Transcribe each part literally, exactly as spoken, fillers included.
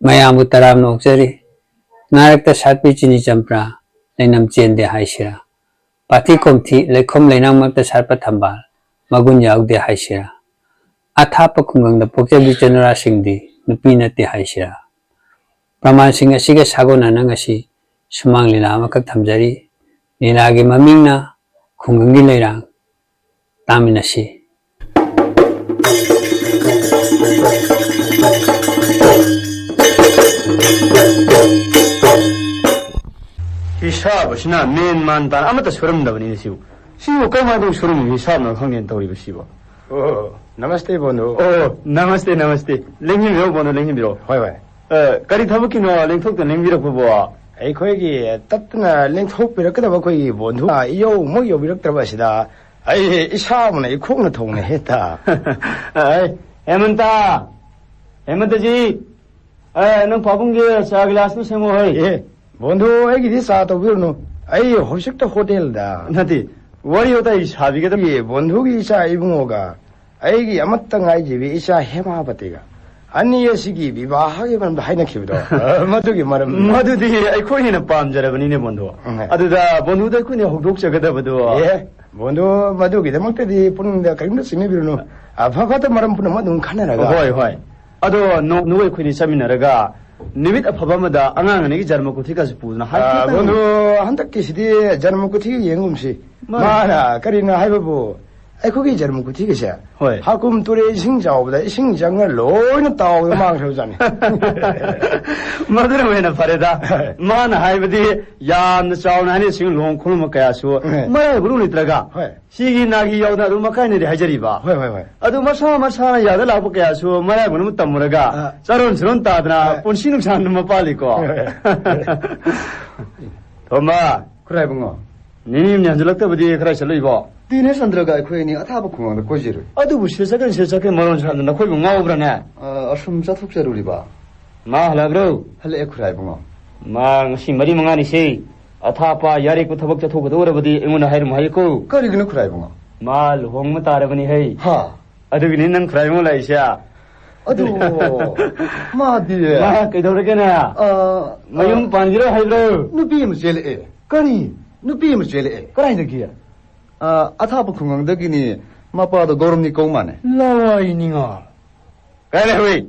ꯃꯌꯥꯝꯕꯨ ꯇꯔꯥꯝꯅ ꯑꯣꯛꯆꯔꯤ꯫ ꯅꯥꯔꯛꯇ ꯁꯥꯠꯄꯤ ꯆꯤꯅꯤ ꯆꯝꯄ꯭ꯔꯥ, ꯂꯩꯅꯝ ꯆꯦꯟꯗꯦ ꯍꯥꯏꯁꯤꯔꯥ? ꯄꯥꯊꯤ ꯀꯣꯝꯊꯤ, ꯂꯩꯈꯣꯝ ꯂꯩꯅꯥꯡ ꯃꯔꯛꯇ ꯁꯥꯠꯄ ꯊꯝꯕꯥꯜ, ꯃꯒꯨꯟ ꯌꯥꯎꯗꯦ ꯍꯥꯏꯁꯤꯔꯥ? ꯑꯊꯥꯞꯄ ꯈꯨꯡꯒꯪꯗ ꯄꯣꯛꯆꯕꯤ ꯆꯅꯨꯔꯥꯁꯤꯡꯗꯤ ꯅꯨꯄꯤ ꯅꯠꯇꯦ ꯍꯥꯏꯁꯤꯔꯥ? ꯄ꯭ꯔꯃꯥꯟꯁꯤꯡ ꯑꯁꯤꯒ ꯁꯥꯒꯣꯟꯅꯅ ꯉꯁꯤ ꯁꯨꯃꯥꯡ ꯂꯤꯂꯥ ꯑꯃꯈꯛ ꯊꯝꯖꯔꯤ꯫ ꯂꯤꯂꯥꯒꯤ ꯃꯃꯤꯡꯅ ꯈꯨꯡꯒꯪꯒꯤ ꯂꯩꯔꯥꯡ꯫ ꯇꯥꯃꯤꯟꯅꯁꯤ꯫ ꯍꯤꯁꯥꯕꯁꯤꯅ ꯃꯦꯟ ꯃꯥꯟ ꯇꯥꯅ ꯑꯃꯠꯇ ꯁꯨꯔꯝꯗꯕꯅꯤꯅꯦ ꯁꯤꯕꯨ꯫ ꯁꯤꯕꯨ ꯀꯔꯝꯍꯥꯏꯅ ꯇꯧꯕ ꯁꯨꯔꯝꯃꯤꯕ ꯍꯤꯁꯥꯕꯅꯣ ꯈꯪꯗꯦꯅ ꯇꯧꯔꯤꯕ ꯁꯤꯕꯣ꯫ ꯑꯣ, ꯅꯃꯁꯇꯦ ꯕꯣꯟꯗꯨ꯫ ꯑꯣ, ꯅꯃꯁꯇꯦ, ꯅꯃꯁꯇꯦ꯫ ꯂꯦꯡꯕꯤꯔꯣ ꯕꯣꯟꯗꯨ, ꯂꯦꯡꯕꯤꯔꯣ꯫ ꯍꯣꯏ, ꯍꯣꯏ꯫ ꯑ, ꯀꯔꯤ ꯊꯕꯛꯀꯤꯅꯣ ꯂꯦꯡꯊꯣꯛꯇꯅ ꯂꯦꯡꯕꯤꯔꯛꯄꯕꯣ? ꯑꯩꯈꯣꯏꯒꯤ ꯇꯠꯇꯅ ꯂꯦꯡꯊꯣꯛꯄꯤꯔꯛꯀꯗꯕ ꯑꯩꯈꯣꯏꯒꯤ ꯕꯣꯟꯗꯨ ꯏꯌꯧꯃꯛ ꯌꯧꯕꯤꯔꯛꯇ꯭ꯔꯕ ꯑꯁꯤꯗ ꯑꯩ ꯏꯁꯥꯃꯛꯅ ꯏꯈꯣꯡꯅ ꯊꯣꯡꯅ ꯍꯦꯛꯇ꯫ ꯑꯩ, ꯍꯦꯃꯟꯇ! ꯍꯦꯃꯟꯇꯖꯤ! ꯑꯦ, ꯅꯪ ꯄꯥꯕꯨꯡꯒꯤ ꯆꯥ ꯒꯤꯂꯥꯁ ꯑꯃ ꯁꯦꯝꯃꯣ ꯍꯩ꯫ ꯑꯦ, ꯕꯣꯟꯗꯨ, ꯑꯩꯒꯤꯗꯤ ꯆꯥ ꯇꯧꯕꯤꯔꯨꯅꯨ꯫ ꯑꯩ ꯍꯧꯖꯤꯛꯇ ꯍꯣꯇꯦꯜꯗ꯫ ꯅꯠꯇꯦ, ꯋꯥꯔꯤ ꯋꯥꯇꯥꯏ ꯁꯥꯕꯤꯒꯗꯕ꯫ ꯑꯦ, ꯕꯣꯟꯗꯨꯒꯤ ꯏꯆꯥ ꯏꯕꯨꯡꯉꯣꯒ ꯑꯩꯒꯤ ꯑꯃꯠꯇ ꯉꯥꯏꯖꯕꯤ ꯏꯆꯥ ꯍꯦꯃꯥꯕꯇꯤꯒ ꯑꯅꯤ ꯑꯁꯤꯒꯤ ꯕꯤꯕꯥꯍꯒꯤ ꯃꯔꯝꯗ ꯍꯥꯏꯅꯈꯤꯕꯗꯣ, ꯑ, ꯃꯗꯨꯒꯤ ꯃꯔꯝ꯫ ꯃꯗꯨꯗꯤ ꯑꯩꯈꯣꯏꯅ ꯍꯦꯟꯅ ꯄꯥꯝꯖꯔꯕꯅꯤꯅꯦ, ꯕꯣꯟꯗꯨ꯫ ꯎꯝ, ꯍꯣꯏ꯫ ꯑꯗꯨꯗ ꯕꯣꯟꯗꯨꯗ ꯑꯩꯈꯣꯏꯅ ꯍꯧꯗꯣꯛꯆꯒꯗꯕꯗꯣ꯫ ꯑꯦ, ꯕꯣꯟꯗꯨ, ꯃꯗꯨꯒꯤꯗꯃꯛꯇꯗꯤ ꯄꯨꯛꯅꯤꯡꯗ ꯀꯔꯤꯝꯇ ꯆꯤꯡꯅꯕꯤꯔꯨꯅꯨ꯫ ꯑꯐ ꯐꯠꯇ ꯃꯔꯝ ꯄꯨꯝꯅꯃꯛ ꯑꯗꯨꯝ ꯈꯟꯅꯔꯒ꯫ ꯍꯣꯏ, ꯍꯣꯏ꯫ ꯑꯗꯣ ꯅꯣ-, ꯅꯣꯏ ꯑꯩꯈꯣꯏꯅꯤ ꯆꯠꯃꯤꯟꯅꯔꯒ ꯅꯨꯃꯤꯠ ꯑꯐꯕ ꯑꯃꯗ ꯑꯉꯥꯡ ꯑꯅꯤꯒꯤ ꯖꯔꯃ ꯀꯨꯊꯤꯀꯥꯁꯨ ꯄꯨꯗꯅ ꯑ, ꯍꯥꯏꯐꯦꯠꯇꯪ꯫ ꯕꯣꯟꯗꯨ, ꯍꯟꯗꯛꯀꯤꯁꯤꯗꯤ ꯖꯔꯃ ꯀꯨꯊꯤ ꯌꯦꯡꯒꯨꯝꯁꯤ꯫ ꯃꯥꯅꯦ꯫ ꯃꯥꯅ ꯀꯔꯤꯅꯣ ꯍꯥꯏꯕꯕꯨ, ꯑꯩꯈꯣꯏꯒꯤ ꯖꯔꯃ ꯀꯨꯊꯤꯒꯁꯦ ꯍꯣꯏ꯫ ꯍꯥꯀꯨꯝ ꯇꯨꯔꯦꯜ ꯏꯁꯤꯡ ꯆꯥꯎꯕꯗ ꯏꯁꯤꯡ ꯆꯪꯉ ꯂꯣꯏꯅ ꯇꯥꯎꯗ ꯃꯥꯡꯈ꯭ꯔꯕꯖꯥꯠꯅꯤ꯫ ꯃꯗꯨꯅ ꯍꯦꯟꯅ ꯐꯔꯦꯗ꯫ ꯍꯣꯏ꯫ ꯃꯥꯅ ꯍꯥꯏꯕꯗꯤ ꯌꯥꯝꯅ ꯆꯥꯎꯅ ꯍꯥꯏꯅ ꯏꯁꯤꯡ ꯂꯨꯍꯣꯡ ꯈꯣꯡꯗꯣꯡꯕ ꯀꯌꯥꯁꯨ ꯍꯣꯏ꯫ ꯃꯔꯥꯏꯕꯛ ꯂꯩꯇ꯭ꯔꯒ ꯍꯣꯏ꯫ ꯁꯤꯒꯤ ꯅꯥꯒꯤ ꯌꯥꯎꯗꯅ ꯑꯗꯨꯝ ꯑꯀꯥꯏꯅꯗꯤ ꯍꯥꯏꯖꯔꯤꯕ꯫ ꯍꯣꯏ, ꯍꯣꯏ, ꯍꯣꯏ꯫ ꯑꯗꯨ ꯃꯁꯥ ꯃꯁꯥꯅ ꯌꯥꯗ ꯂꯥꯛꯄ ꯀꯌꯥꯁꯨ ꯃꯔꯥꯏꯕꯛꯅ ꯑꯃꯨꯛ ꯇꯝꯃꯨꯔꯒ ꯑ꯫ ꯆꯥꯔꯣꯟ ꯁꯨꯔꯣꯟ ꯇꯥꯗꯅ ꯑ꯫ ꯄꯨꯟꯁꯤ ꯅꯨꯡꯁꯥꯡꯅ ꯃꯄꯥꯜꯂꯤꯀꯣ꯫ ꯍꯣꯏ, ꯍꯣꯏ꯫ ꯊꯣꯝꯕ꯫ ꯈꯨꯔꯥꯏ ꯏꯕꯨꯡꯉꯣ꯫ ꯅꯤꯅꯤ ꯍꯨꯝꯅꯤ ꯍꯟꯖꯤꯜꯂꯛꯇꯕꯗꯤ ꯀꯗꯥꯏ ꯆꯠꯂꯨꯏꯕꯣ? ꯇꯤꯅꯦꯁ ꯆꯟꯗ꯭ꯔꯒ ꯑꯩꯈꯣꯏ ꯑꯅꯤ ꯑꯊꯥꯞꯄ ꯈꯨꯡꯒꯪꯗ ꯀꯣꯏꯖꯔꯨꯏ꯫ ꯑꯗꯨꯕꯨ ꯁꯤꯗ ꯆꯠꯀꯅꯤ, ꯁꯤꯗ ꯆꯠꯀꯅꯤ ꯃꯔꯣꯟ ꯁꯥꯗꯅ ꯅꯈꯣꯏꯕꯨ ꯉꯥꯎꯕ꯭ꯔꯥꯅꯦ? ꯑ, ꯑꯁꯨꯝ ꯆꯠꯊꯣꯛꯆꯔꯨꯔꯤꯕ꯫ ꯃꯥ ꯍꯜꯂꯛꯑꯕ꯭ꯔꯣ? ꯍꯜꯂꯛꯑꯦ, ꯈꯨꯔꯥꯏ ꯏꯕꯨꯡꯉꯣ꯫ ꯃꯥ ꯉꯁꯤ ꯃꯔꯤ ꯃꯉꯥꯅꯤꯁꯤ ꯑꯊꯥꯞꯄ ꯌꯥꯔꯦꯀꯣ, ꯊꯕꯛ ꯆꯠꯊꯣꯛꯀꯗꯧꯔꯕꯗꯤ ꯑꯩꯉꯣꯟꯗ ꯍꯥꯏꯔꯝꯃꯨ ꯍꯥꯏꯌꯨꯀꯣ꯫ ꯀꯔꯤꯒꯤꯅꯣ, ꯈꯨꯔꯥꯏ ꯏꯕꯨꯡꯉꯣ? ꯃꯥ ꯂꯨꯍꯣꯡꯕ ꯇꯥꯔꯕꯅꯤ ꯍꯩ꯫ ꯍꯥ? ꯑꯗꯨꯒꯤꯅꯤ ꯅꯪ ꯈꯨꯔꯥꯏ ꯏꯕꯨꯡꯉꯣ ꯂꯥꯛꯏꯁꯦ꯫ ꯑꯗꯨ, ꯃꯥꯗꯤ, ꯃꯥ ꯀꯩꯗꯧꯔꯒꯦꯅꯦ? ꯑ, ꯃꯌꯨꯝ ꯑ, ꯄꯥꯟꯈꯤꯔꯣꯏ ꯍꯥꯏꯕ꯭ꯔꯣ? ꯅꯨꯄꯤ ꯑꯃ ꯆꯦꯜꯂꯛꯑꯦ꯫ ꯀꯔꯤ? ꯅꯨꯄꯤ ꯑꯃ ꯆꯦꯜꯂꯛꯑꯦ꯫ ꯀꯗꯥꯏꯗꯒꯤ? ꯑ, ꯑꯊꯥꯞꯄ ꯈꯨꯡꯒꯪꯗꯒꯤꯅꯤ꯫ ꯃꯄꯥꯗꯣ ꯒꯧꯔꯝꯅꯤ ꯀꯧ ꯃꯥꯅꯦ꯫ ꯂꯋꯥꯏ ꯅꯤꯡꯉꯣꯜ꯫ ꯀꯥꯏ ꯂꯩꯍꯧꯏ?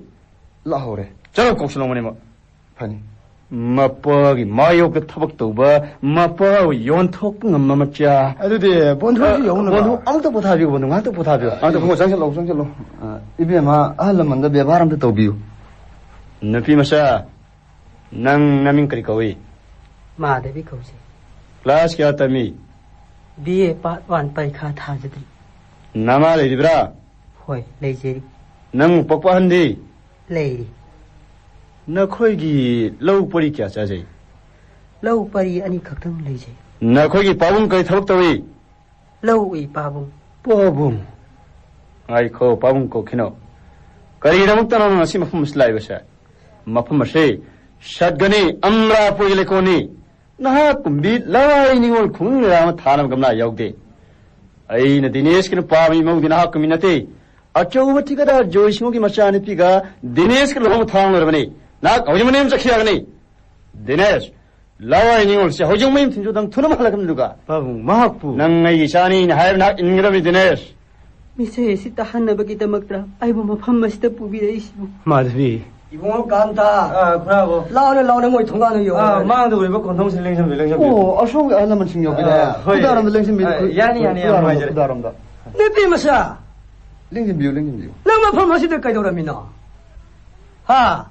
ꯂꯥꯛꯍꯧꯔꯦ꯫ ꯆꯠꯂꯣ, ꯀꯧꯁꯤꯜꯂꯣ ꯃꯅꯦꯝꯕꯣꯛ꯫ ꯐꯅꯤ꯫ ꯃꯄꯥꯒꯤ ꯃꯥꯌꯣꯛꯇ ꯊꯕꯛ ꯇꯧꯕ, ꯃꯄꯥꯕꯨ ꯌꯣꯟꯊꯣꯛꯄ ꯉꯝꯕ ꯃꯆꯥ꯫ ꯑꯗꯨꯗꯤ ꯕꯣꯟꯙꯨꯁꯨ ꯑ, ꯌꯧꯅꯕ꯫ ꯕꯣꯟꯙꯨ, ꯑꯃꯨꯛꯇ ꯄꯣꯊꯥꯕꯤꯌꯨ, ꯕꯣꯟꯙꯨ, ꯉꯥꯏꯍꯥꯛꯇ ꯄꯣꯊꯥꯕꯤꯌꯨ꯫ ꯉꯥꯏꯍꯥꯛꯇ ꯐꯝꯃꯣ, ꯆꯪꯁꯤꯜꯂꯛꯑꯣ, ꯆꯪꯁꯤꯜꯂꯛꯑꯣ꯫ ꯑ, ꯏꯕꯦꯝꯃ, ꯑꯍꯜ ꯂꯃꯟꯗ ꯕꯦꯕꯥꯔ ꯑꯝꯇ ꯇꯧꯕꯤꯌꯨ꯫ ꯅꯨꯄꯤ ꯃꯆꯥ, ꯅꯪ ꯅꯃꯤꯡ ꯀꯔꯤ ꯀꯧꯏ? ꯃꯥꯙꯕꯤ ꯀꯧꯖꯩ꯫ ꯀ꯭ꯂꯥꯁ ꯀꯌꯥ ꯇꯝꯃꯤ? ꯕꯤ ꯑꯦ ꯄꯥꯔꯠ ꯋꯥꯟ ꯄꯔꯤꯈꯥ ꯊꯥꯖꯗ꯭ꯔꯤ꯫ ꯅꯃꯥ ꯂꯩꯔꯤꯕ꯭ꯔꯥ? ꯍꯣꯏ, ꯂꯩꯖꯔꯤ꯫ ꯅꯪ ꯄꯣꯛꯄ ꯑꯍꯟꯗꯤ? ꯂꯩꯔꯤ꯫ ꯅꯈꯣꯏꯒꯤ ꯂꯧ ꯄꯔꯤ ꯀꯌꯥ ꯆꯥꯖꯩ? ꯂꯧ ꯄꯔꯤ ꯑꯅꯤꯈꯛꯇꯪ ꯂꯩꯖꯩ꯫ ꯅꯈꯣꯏꯒꯤ ꯄꯥꯕꯨꯡ ꯀꯔꯤ ꯊꯕꯛ ꯇꯧꯏ? ꯂꯧ ꯎꯏ, ꯄꯥꯕꯨꯡ꯫ ꯄꯥꯕꯨꯡ? ꯉꯥꯏꯈꯣ, ꯄꯥꯕꯨꯡ ꯀꯧꯈꯤꯅꯣ꯫ ꯀꯔꯤꯒꯤꯗꯃꯛꯇꯅꯣ ꯅꯪ ꯉꯁꯤ ꯃꯐꯝ ꯑꯁꯤꯗ ꯂꯥꯛꯏꯕꯁꯦ? ꯃꯐꯝ ꯑꯁꯤ ꯁꯠꯒꯅꯤ, ꯑꯝꯔꯥꯄꯨꯔꯒꯤ ꯂꯩꯀꯣꯜꯅꯤ꯫ ꯅꯍꯥꯛ ꯀꯨꯝꯕꯤ ꯂꯋꯥꯏ ꯅꯤꯉꯣꯜ ꯈꯨꯡꯒꯪ ꯂꯩꯔꯥ ꯑꯃ ꯊꯥꯅꯕ ꯒꯝꯂꯥ ꯌꯥꯎꯗꯦ꯫ ꯑꯩꯅ ꯗꯤꯅꯦꯁꯀꯤ ꯅꯨꯄꯥ ꯑꯃ ꯏꯃꯧꯗꯤ ꯅꯍꯥꯛ ꯀꯨꯝꯕꯤ ꯅꯠꯇꯦ꯫ ꯑꯆꯧꯕ ꯊꯤꯀꯥꯗꯥꯔ ꯖꯣꯏꯁꯤꯡꯍꯒꯤ ꯃꯆꯥꯅꯨꯄꯤꯒ ꯗꯤꯅꯦꯁꯀ ꯂꯨꯍꯣꯡꯕ ꯊꯧꯔꯥꯡ ꯂꯣꯏꯔꯕꯅꯤ꯫ ꯅꯍꯥꯛ ꯍꯧꯖꯤꯛꯃꯛ ꯅꯌꯨꯝ ꯆꯠꯈꯤ ꯌꯥꯒꯅꯤ꯫ ꯗꯤꯅꯦꯁ, ꯂꯋꯥꯏ ꯅꯤꯉꯣꯜꯁꯦ ꯍꯧꯖꯤꯛ ꯃꯌꯨꯝ ꯊꯤꯟꯖꯨꯗꯪ ꯊꯨꯅ ꯍꯜꯂꯛꯀꯅꯤ ꯑꯗꯨꯒ꯫ ꯄꯥꯕꯨꯡ, ꯃꯍꯥꯛꯄꯨ꯫ ꯅꯪ ꯑꯩꯒꯤ ꯏꯆꯥꯅꯤ ꯍꯥꯏꯕ ꯅꯍꯥꯛ ꯏꯟꯒꯗꯕꯅꯤ, ꯗꯤꯅꯦꯁ꯫ ꯃꯤꯁꯦ ꯑꯁꯤ ꯇꯥꯍꯟꯅꯕꯒꯤꯗꯃꯛꯇ ꯑꯩꯕꯨ ꯃꯐꯝ ꯑꯁꯤꯗ ꯄꯨꯕꯤꯔꯛꯏꯁꯤꯕꯨ꯫ ꯃꯥꯙꯕꯤ꯫ ꯏꯕꯨꯡꯉꯣ ꯀꯥꯟꯇ꯫ ꯑꯥ, ꯈꯨꯔꯥꯕꯣ꯫ ꯂꯥꯎꯅꯦ, ꯂꯥꯎꯅꯦ, ꯃꯣꯏ ꯊꯣꯡꯒꯥꯟꯗ ꯌꯧꯔꯦ꯫ ꯑꯥ, ꯃꯥꯡꯗ ꯎꯔꯤꯕ ꯀꯣꯟꯊꯣꯡꯁꯤ ꯂꯦꯡꯁꯤꯟꯕꯤꯌꯨ, ꯂꯦꯡꯁꯤꯟꯕꯤꯌꯨ꯫ ꯑꯣ, ꯑꯁꯣꯝꯒꯤ ꯑꯍꯜ ꯂꯃꯟꯁꯤꯡ ꯌꯧꯕꯤꯔꯦ꯫ ꯑꯥ, ꯍꯣꯏ꯫ ꯈꯨꯗꯥꯔꯝꯗ ꯂꯦꯡꯁꯤꯟꯕꯤꯌꯨ, ꯑꯥ, ꯈꯨ-, ꯌꯥꯅꯤ, ꯌꯥꯅꯤ, ꯌꯥꯝ ꯈꯨꯗꯥꯔꯝꯗ, ꯅꯨꯡꯉꯥꯏꯖꯔꯦ꯫ ꯈꯨꯗꯥꯔꯝꯗ꯫ ꯅꯨꯄꯤ ꯃꯆꯥ! ꯂꯦꯡꯁꯤꯟꯕꯤꯌꯨ, ꯂꯦꯡꯁꯤꯟꯕꯤꯌꯨ꯫ ꯅꯪ ꯃꯐꯝ ꯑꯁꯤꯗ ꯀꯩꯗꯧꯔꯝꯃꯤꯅꯣ? ꯍꯥ?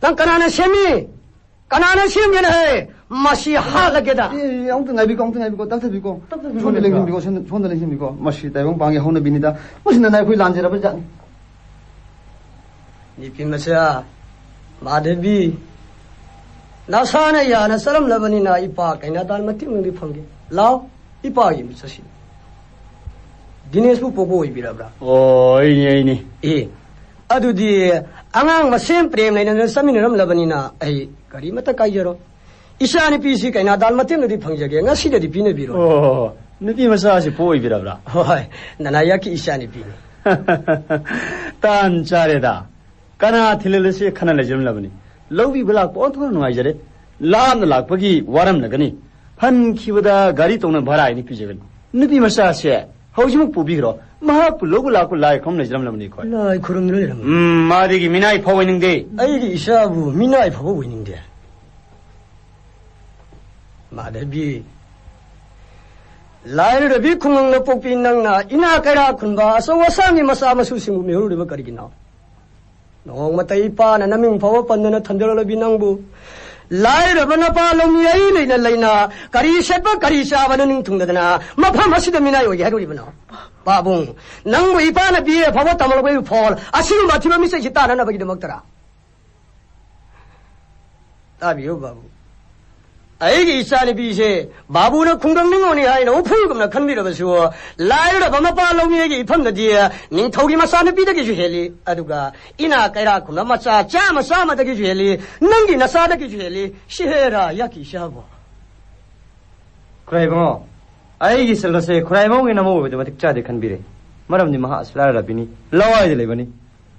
ꯅꯪ ꯀꯅꯥꯅ ꯁꯦꯝꯃꯤ? ꯀꯅꯥꯅ ꯁꯦꯝꯒꯦꯅ ꯍꯥꯏ? ꯃꯁꯤ ꯍꯥꯠꯂꯒꯦꯗ꯫ ꯑꯦ, ꯑꯦ, ꯑꯃꯨꯛꯇ ꯉꯥꯏꯕꯤꯀꯣ, ꯑꯃꯨꯛꯇ ꯉꯥꯏꯕꯤꯀꯣ, ꯇꯞꯊꯕꯤꯀꯣ꯫ ꯇꯞꯊꯕꯤꯀꯣ, ꯁꯣꯝꯗ ꯇꯞꯊꯕꯤꯀꯣ꯫ ꯂꯦꯡꯁꯤꯟꯕꯤꯀꯣ, ꯁꯣꯝꯗ, ꯁꯣꯝꯗ ꯂꯦꯡꯁꯤꯟꯕꯤꯀꯣ꯫ ꯃꯁꯤ ꯇꯥꯏꯕꯪ ꯄꯥꯡꯒꯤ ꯍꯧꯅꯕꯤꯅꯤꯗ꯫ ꯃꯁꯤ ꯅꯅꯥꯏ ꯑꯩꯈꯣꯏ ꯂꯥꯟꯖꯔꯕ ꯖꯥꯠꯅꯤ꯫ ꯅꯨꯄꯤ ꯃꯆꯥ, ꯃꯥꯙꯕꯤ, ꯅꯁꯥꯅ ꯌꯥꯅ ꯆꯠꯂꯝꯂꯕꯅꯤꯅ ꯏꯄꯥ ꯀꯩꯅꯥꯗꯥꯟ ꯃꯇꯤꯛ ꯅꯪꯗꯤ ꯐꯪꯒꯦ꯫ ꯂꯥꯎ, ꯏꯄꯥꯒꯤ ꯃꯤꯠ ꯆꯠꯁꯤ꯫ ꯗꯤꯅꯦꯁꯄꯨ ꯄꯣꯛꯄ ꯑꯣꯏꯕꯤꯔꯕ꯭ꯔꯥ? ꯑꯣ, ꯑꯩꯅꯤ, ꯑꯩꯅꯤ꯫ ꯑꯦ, ꯑꯗꯨꯗꯤ ꯑꯉꯥꯡ ꯃꯁꯦꯟ ꯄ꯭ꯔꯦꯝ ꯂꯩꯅꯅ ꯆꯠꯃꯤꯟꯅꯔꯝꯂꯕꯅꯤꯅ ꯑꯩ ꯀꯔꯤꯃꯠꯇ ꯀꯥꯏꯖꯔꯣꯏ꯫ ꯏꯆꯥ ꯅꯨꯄꯤꯁꯤ ꯀꯩꯅꯥꯗꯥꯟ ꯃꯇꯦꯡꯅꯗꯤ ꯐꯪꯖꯒꯦ, ꯉꯁꯤꯗꯗꯤ ꯄꯤꯅꯕꯤꯔꯣ꯫ ꯑꯣ, ꯅꯨꯄꯤ ꯃꯆꯥꯁꯤ ꯄꯣꯛ ꯑꯣꯏꯕꯤꯔꯕ꯭ꯔꯥ? ꯍꯣꯏ, ꯅꯅꯥꯌꯥꯛꯀꯤ ꯏꯆꯥ ꯅꯨꯄꯤꯅꯤ꯫ ꯇꯥꯟ ꯆꯥꯔꯦꯗ꯫ ꯀꯅꯥ ꯊꯤꯜꯍꯜꯂꯁꯤ ꯈꯟꯅ ꯂꯩꯖꯔꯝꯂꯕꯅꯤ꯫ ꯂꯧꯕꯤꯕ ꯂꯥꯛꯄ ꯑꯣꯟꯊꯣꯛꯅ ꯅꯨꯡꯉꯥꯏꯖꯔꯦ꯫ ꯂꯥꯞꯅ ꯂꯥꯛꯄꯒꯤ ꯋꯥꯔꯝꯂꯒꯅꯤ꯫ ꯍꯟꯈꯤꯕꯗ ꯒꯥꯔꯤ ꯇꯣꯡꯅ ꯚꯔꯥ ꯑꯩꯅ ꯄꯤꯖꯒꯅꯤ꯫ ꯅꯨꯄꯤ ꯃꯆꯥꯁꯦ ꯍꯧꯖꯤꯛꯃꯛ ꯄꯨꯕꯤꯈ꯭ꯔꯣ꯫ ꯃꯍꯥꯛꯄꯨ ꯂꯧꯕ ꯂꯥꯛꯄ ꯂꯥꯏ ꯈꯨꯔꯨꯝ ꯂꯩꯖꯔꯝꯂꯕꯅꯤ ꯑꯩꯈꯣꯏ꯫ ꯂꯥꯏ ꯈꯨꯔꯨꯝꯗꯨꯅ ꯂꯩꯔꯝꯃꯤ꯫ ꯎꯝ, ꯃꯥꯗꯒꯤ ꯃꯤꯅꯥꯏ ꯐꯥꯎ ꯑꯣꯏꯅꯤꯡꯗꯦ꯫ ꯑꯩꯒꯤ ꯏꯆꯥꯕꯨ ꯃꯤꯅꯥꯏ ꯐꯥꯎꯕ ꯑꯣꯏꯅꯤꯡꯗꯦ꯫ ꯃꯥꯙꯕꯤ, ꯂꯥꯏꯔꯔꯕꯤ ꯈꯨꯡꯒꯪꯗ ꯄꯣꯛꯄꯤ ꯅꯪꯅ ꯏꯅꯥ ꯀꯩꯔꯥꯛ ꯈꯨꯟꯕ ꯑꯆꯧ ꯑꯁꯥꯡꯒꯤ ꯃꯆꯥ ꯃꯁꯨꯁꯤꯡꯕꯨ ꯃꯤꯍꯨꯜꯂꯤꯕ ꯀꯔꯤꯒꯤꯅꯣ? ꯅꯣꯡꯃꯇ ꯏꯄꯥꯅ ꯅꯃꯤꯡ ꯐꯥꯎꯕ ꯄꯟꯗꯅ ꯊꯝꯖꯔꯛꯂꯕꯤ ꯅꯪꯕꯨ ꯂꯥꯏꯔꯕ ꯅꯄꯥ ꯂꯧꯃꯤ ꯑꯩ ꯂꯩꯅ ꯂꯩꯅ ꯀꯔꯤ ꯁꯦꯠꯄ ꯀꯔꯤ ꯆꯥꯕꯅ ꯅꯤꯡꯊꯨꯡꯗꯗꯅ ꯃꯐꯝ ꯑꯁꯤꯗ ꯃꯤꯅꯥꯏ ꯑꯣꯏꯒꯦ ꯍꯥꯏꯔꯨꯔꯤꯕꯅꯣ? ꯄꯥꯕꯨꯡ, ꯅꯪꯕꯨ ꯏꯄꯥꯅ ꯕꯤ ꯑꯦ ꯐꯥꯎꯕ ꯇꯝꯂꯛꯄꯒꯤ ꯐꯣꯜ ꯑꯁꯤꯒꯨꯝꯕ ꯑꯊꯤꯕ ꯃꯤꯁꯛꯁꯤ ꯇꯥꯅꯅꯕꯒꯤꯗꯃꯛꯇꯔꯥ? ꯇꯥꯕꯤꯌꯨ ꯕꯥꯕꯨ, ꯑꯩꯒꯤ ꯏꯆꯥꯅꯨꯄꯤꯁꯦ ꯕꯥꯕꯨꯅ ꯈꯨꯡꯒꯪ ꯅꯤꯉꯣꯜꯅꯤ ꯍꯥꯏꯅ ꯎꯐꯨꯜꯒꯨꯝꯅ ꯈꯟꯕꯤꯔꯕꯁꯨ, ꯂꯥꯏꯔꯕ ꯃꯄꯥ ꯂꯧꯃꯤꯒꯤ ꯏꯐꯝꯗꯗꯤ ꯅꯤꯡꯊꯧꯒꯤ ꯃꯆꯥꯅꯨꯄꯤꯗꯒꯤꯁꯨ ꯍꯦꯜꯂꯤ, ꯑꯗꯨꯒ ꯏꯅꯥ ꯀꯩꯔꯥꯛ ꯈꯨꯟꯕ ꯃꯆꯥ ꯆꯥꯝꯃ ꯆꯥꯝꯃꯗꯒꯤꯁꯨ ꯍꯦꯜꯂꯤ, ꯅꯪꯒꯤ ꯅꯆꯥꯗꯒꯤꯁꯨ ꯍꯦꯜꯂꯤ꯫ ꯁꯤꯍꯦꯔꯥ ꯌꯥꯀꯤ ꯏꯆꯥꯕꯨ꯫ ꯈꯨꯔꯥꯏꯕꯉꯣ, ꯑꯩꯒꯤ ꯁꯦꯜ ꯑꯁꯦ ꯈꯨꯔꯥꯏꯕꯉꯣꯒꯤ ꯅꯃꯧ ꯑꯣꯏꯕꯗ ꯃꯇꯤꯛ ꯆꯥꯗꯦ ꯈꯟꯕꯤꯔꯦ꯫ ꯃꯔꯝꯗꯤ ꯃꯍꯥꯛ ꯑꯁꯤ ꯂꯥꯏꯔꯔꯕꯤꯅꯤ, ꯂꯋꯥꯏꯗ ꯂꯩꯕꯅꯤ꯫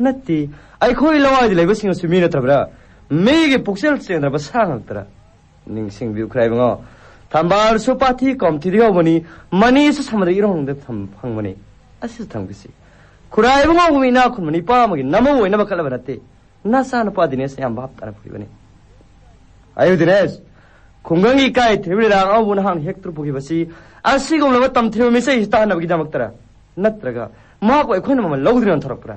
ꯅꯠꯇꯦ, ꯑꯩꯈꯣꯏ ꯂꯋꯥꯏꯗ ꯂꯩꯕꯁꯤꯡ ꯑꯁꯤ ꯃꯤ ꯅꯠꯇ꯭ꯔꯕ꯭ꯔꯥ? ꯃꯤꯒꯤ ꯄꯨꯛꯆꯦꯜ ꯆꯦꯟꯗ꯭ꯔꯕ ꯁꯥ ꯉꯥꯛꯇꯔꯥ? ꯅꯤꯡꯁꯤꯡꯕꯤꯌꯨ ꯈꯨꯔꯥꯏꯕꯉꯣ, ꯊꯝꯕꯥꯜꯁꯨ ꯄꯥꯊꯤ ꯀꯣꯝꯊꯤꯗ ꯌꯧꯕꯅꯤ, ꯃꯅꯤꯁꯨ ꯁꯃꯨꯗ꯭ꯔ ꯏꯔꯣꯡꯗ ꯊꯝ-, ꯐꯪꯕꯅꯤ꯫ ꯑꯁꯤꯁꯨ ꯊꯝꯈꯤꯁꯤ꯫ ꯈꯨꯔꯥꯏꯕꯉꯣ ꯏꯅꯥꯛ ꯈꯨꯟꯕ ꯅꯤꯄꯥ ꯑꯃꯒꯤ ꯅꯃꯧ ꯑꯣꯏꯅꯕ ꯈꯜꯂꯕ ꯅꯠꯇꯦ꯫ ꯅꯆꯥꯅꯨꯄꯥ ꯗꯤꯅꯦꯁ ꯑꯌꯥꯝꯕ ꯍꯥꯞꯇꯅ ꯄꯨꯔꯤꯕꯅꯤ꯫ ꯑꯌꯨ ꯗꯤꯅꯦꯁ, ꯈꯨꯡꯒꯪꯒꯤ ꯏꯀꯥꯏ ꯊꯤꯕ ꯂꯤꯂꯥ ꯑꯉꯥꯎꯕ ꯅꯍꯥꯛꯅ ꯍꯦꯛꯇꯨꯅ ꯄꯨꯈꯤꯕꯁꯤ ꯑꯁꯤꯒꯨꯝꯂꯕ ꯇꯝꯊꯤꯕ ꯃꯤꯁꯛ ꯑꯁꯤ ꯇꯥꯍꯟꯅꯕꯒꯤꯗꯃꯛꯇꯔ? ꯅꯠꯇ꯭ꯔꯒ ꯃꯍꯥꯛꯄꯨ ꯑꯩꯈꯣꯏꯅ ꯃꯃꯜ ꯂꯧꯗ꯭ꯔꯤꯅ ꯊꯣꯔꯛꯄ꯭ꯔꯥ?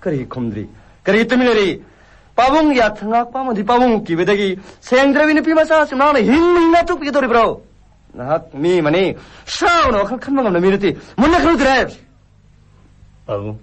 ꯀꯔꯤꯒꯤ ꯈꯨꯝꯗ꯭ꯔꯤ? ꯀꯔꯤꯒꯤ ꯇꯨꯃꯤꯟ ꯂꯩꯔꯤ? ꯄꯥꯕꯨꯡ ꯌꯥꯊꯪ ꯉꯥꯛꯄ ꯑꯃꯗꯤ ꯄꯥꯕꯨꯡ ꯀꯤꯕꯗꯒꯤ ꯁꯦꯡꯗ꯭ꯔꯕꯤ ꯅꯨꯄꯤ ꯃꯆꯥ ꯑꯁꯤ ꯅꯍꯥꯛꯅ ꯍꯤꯡꯅ ꯍꯤꯡꯅ ꯇꯣꯛꯄꯤꯒꯗꯧꯔꯤꯕ꯭ꯔꯣ? ꯅꯍꯥꯛ ꯃꯤ ꯑꯃꯅꯤ, ꯁꯥ ꯑꯣꯏꯅ ꯋꯥꯈꯜ ꯈꯟꯕ ꯉꯝꯕ ꯃꯤ ꯅꯠꯇꯦ꯫ ꯃꯨꯟꯅ ꯈꯜꯂꯨ ꯗꯤꯅꯦꯁ꯫ ꯄꯥꯕꯨꯡ,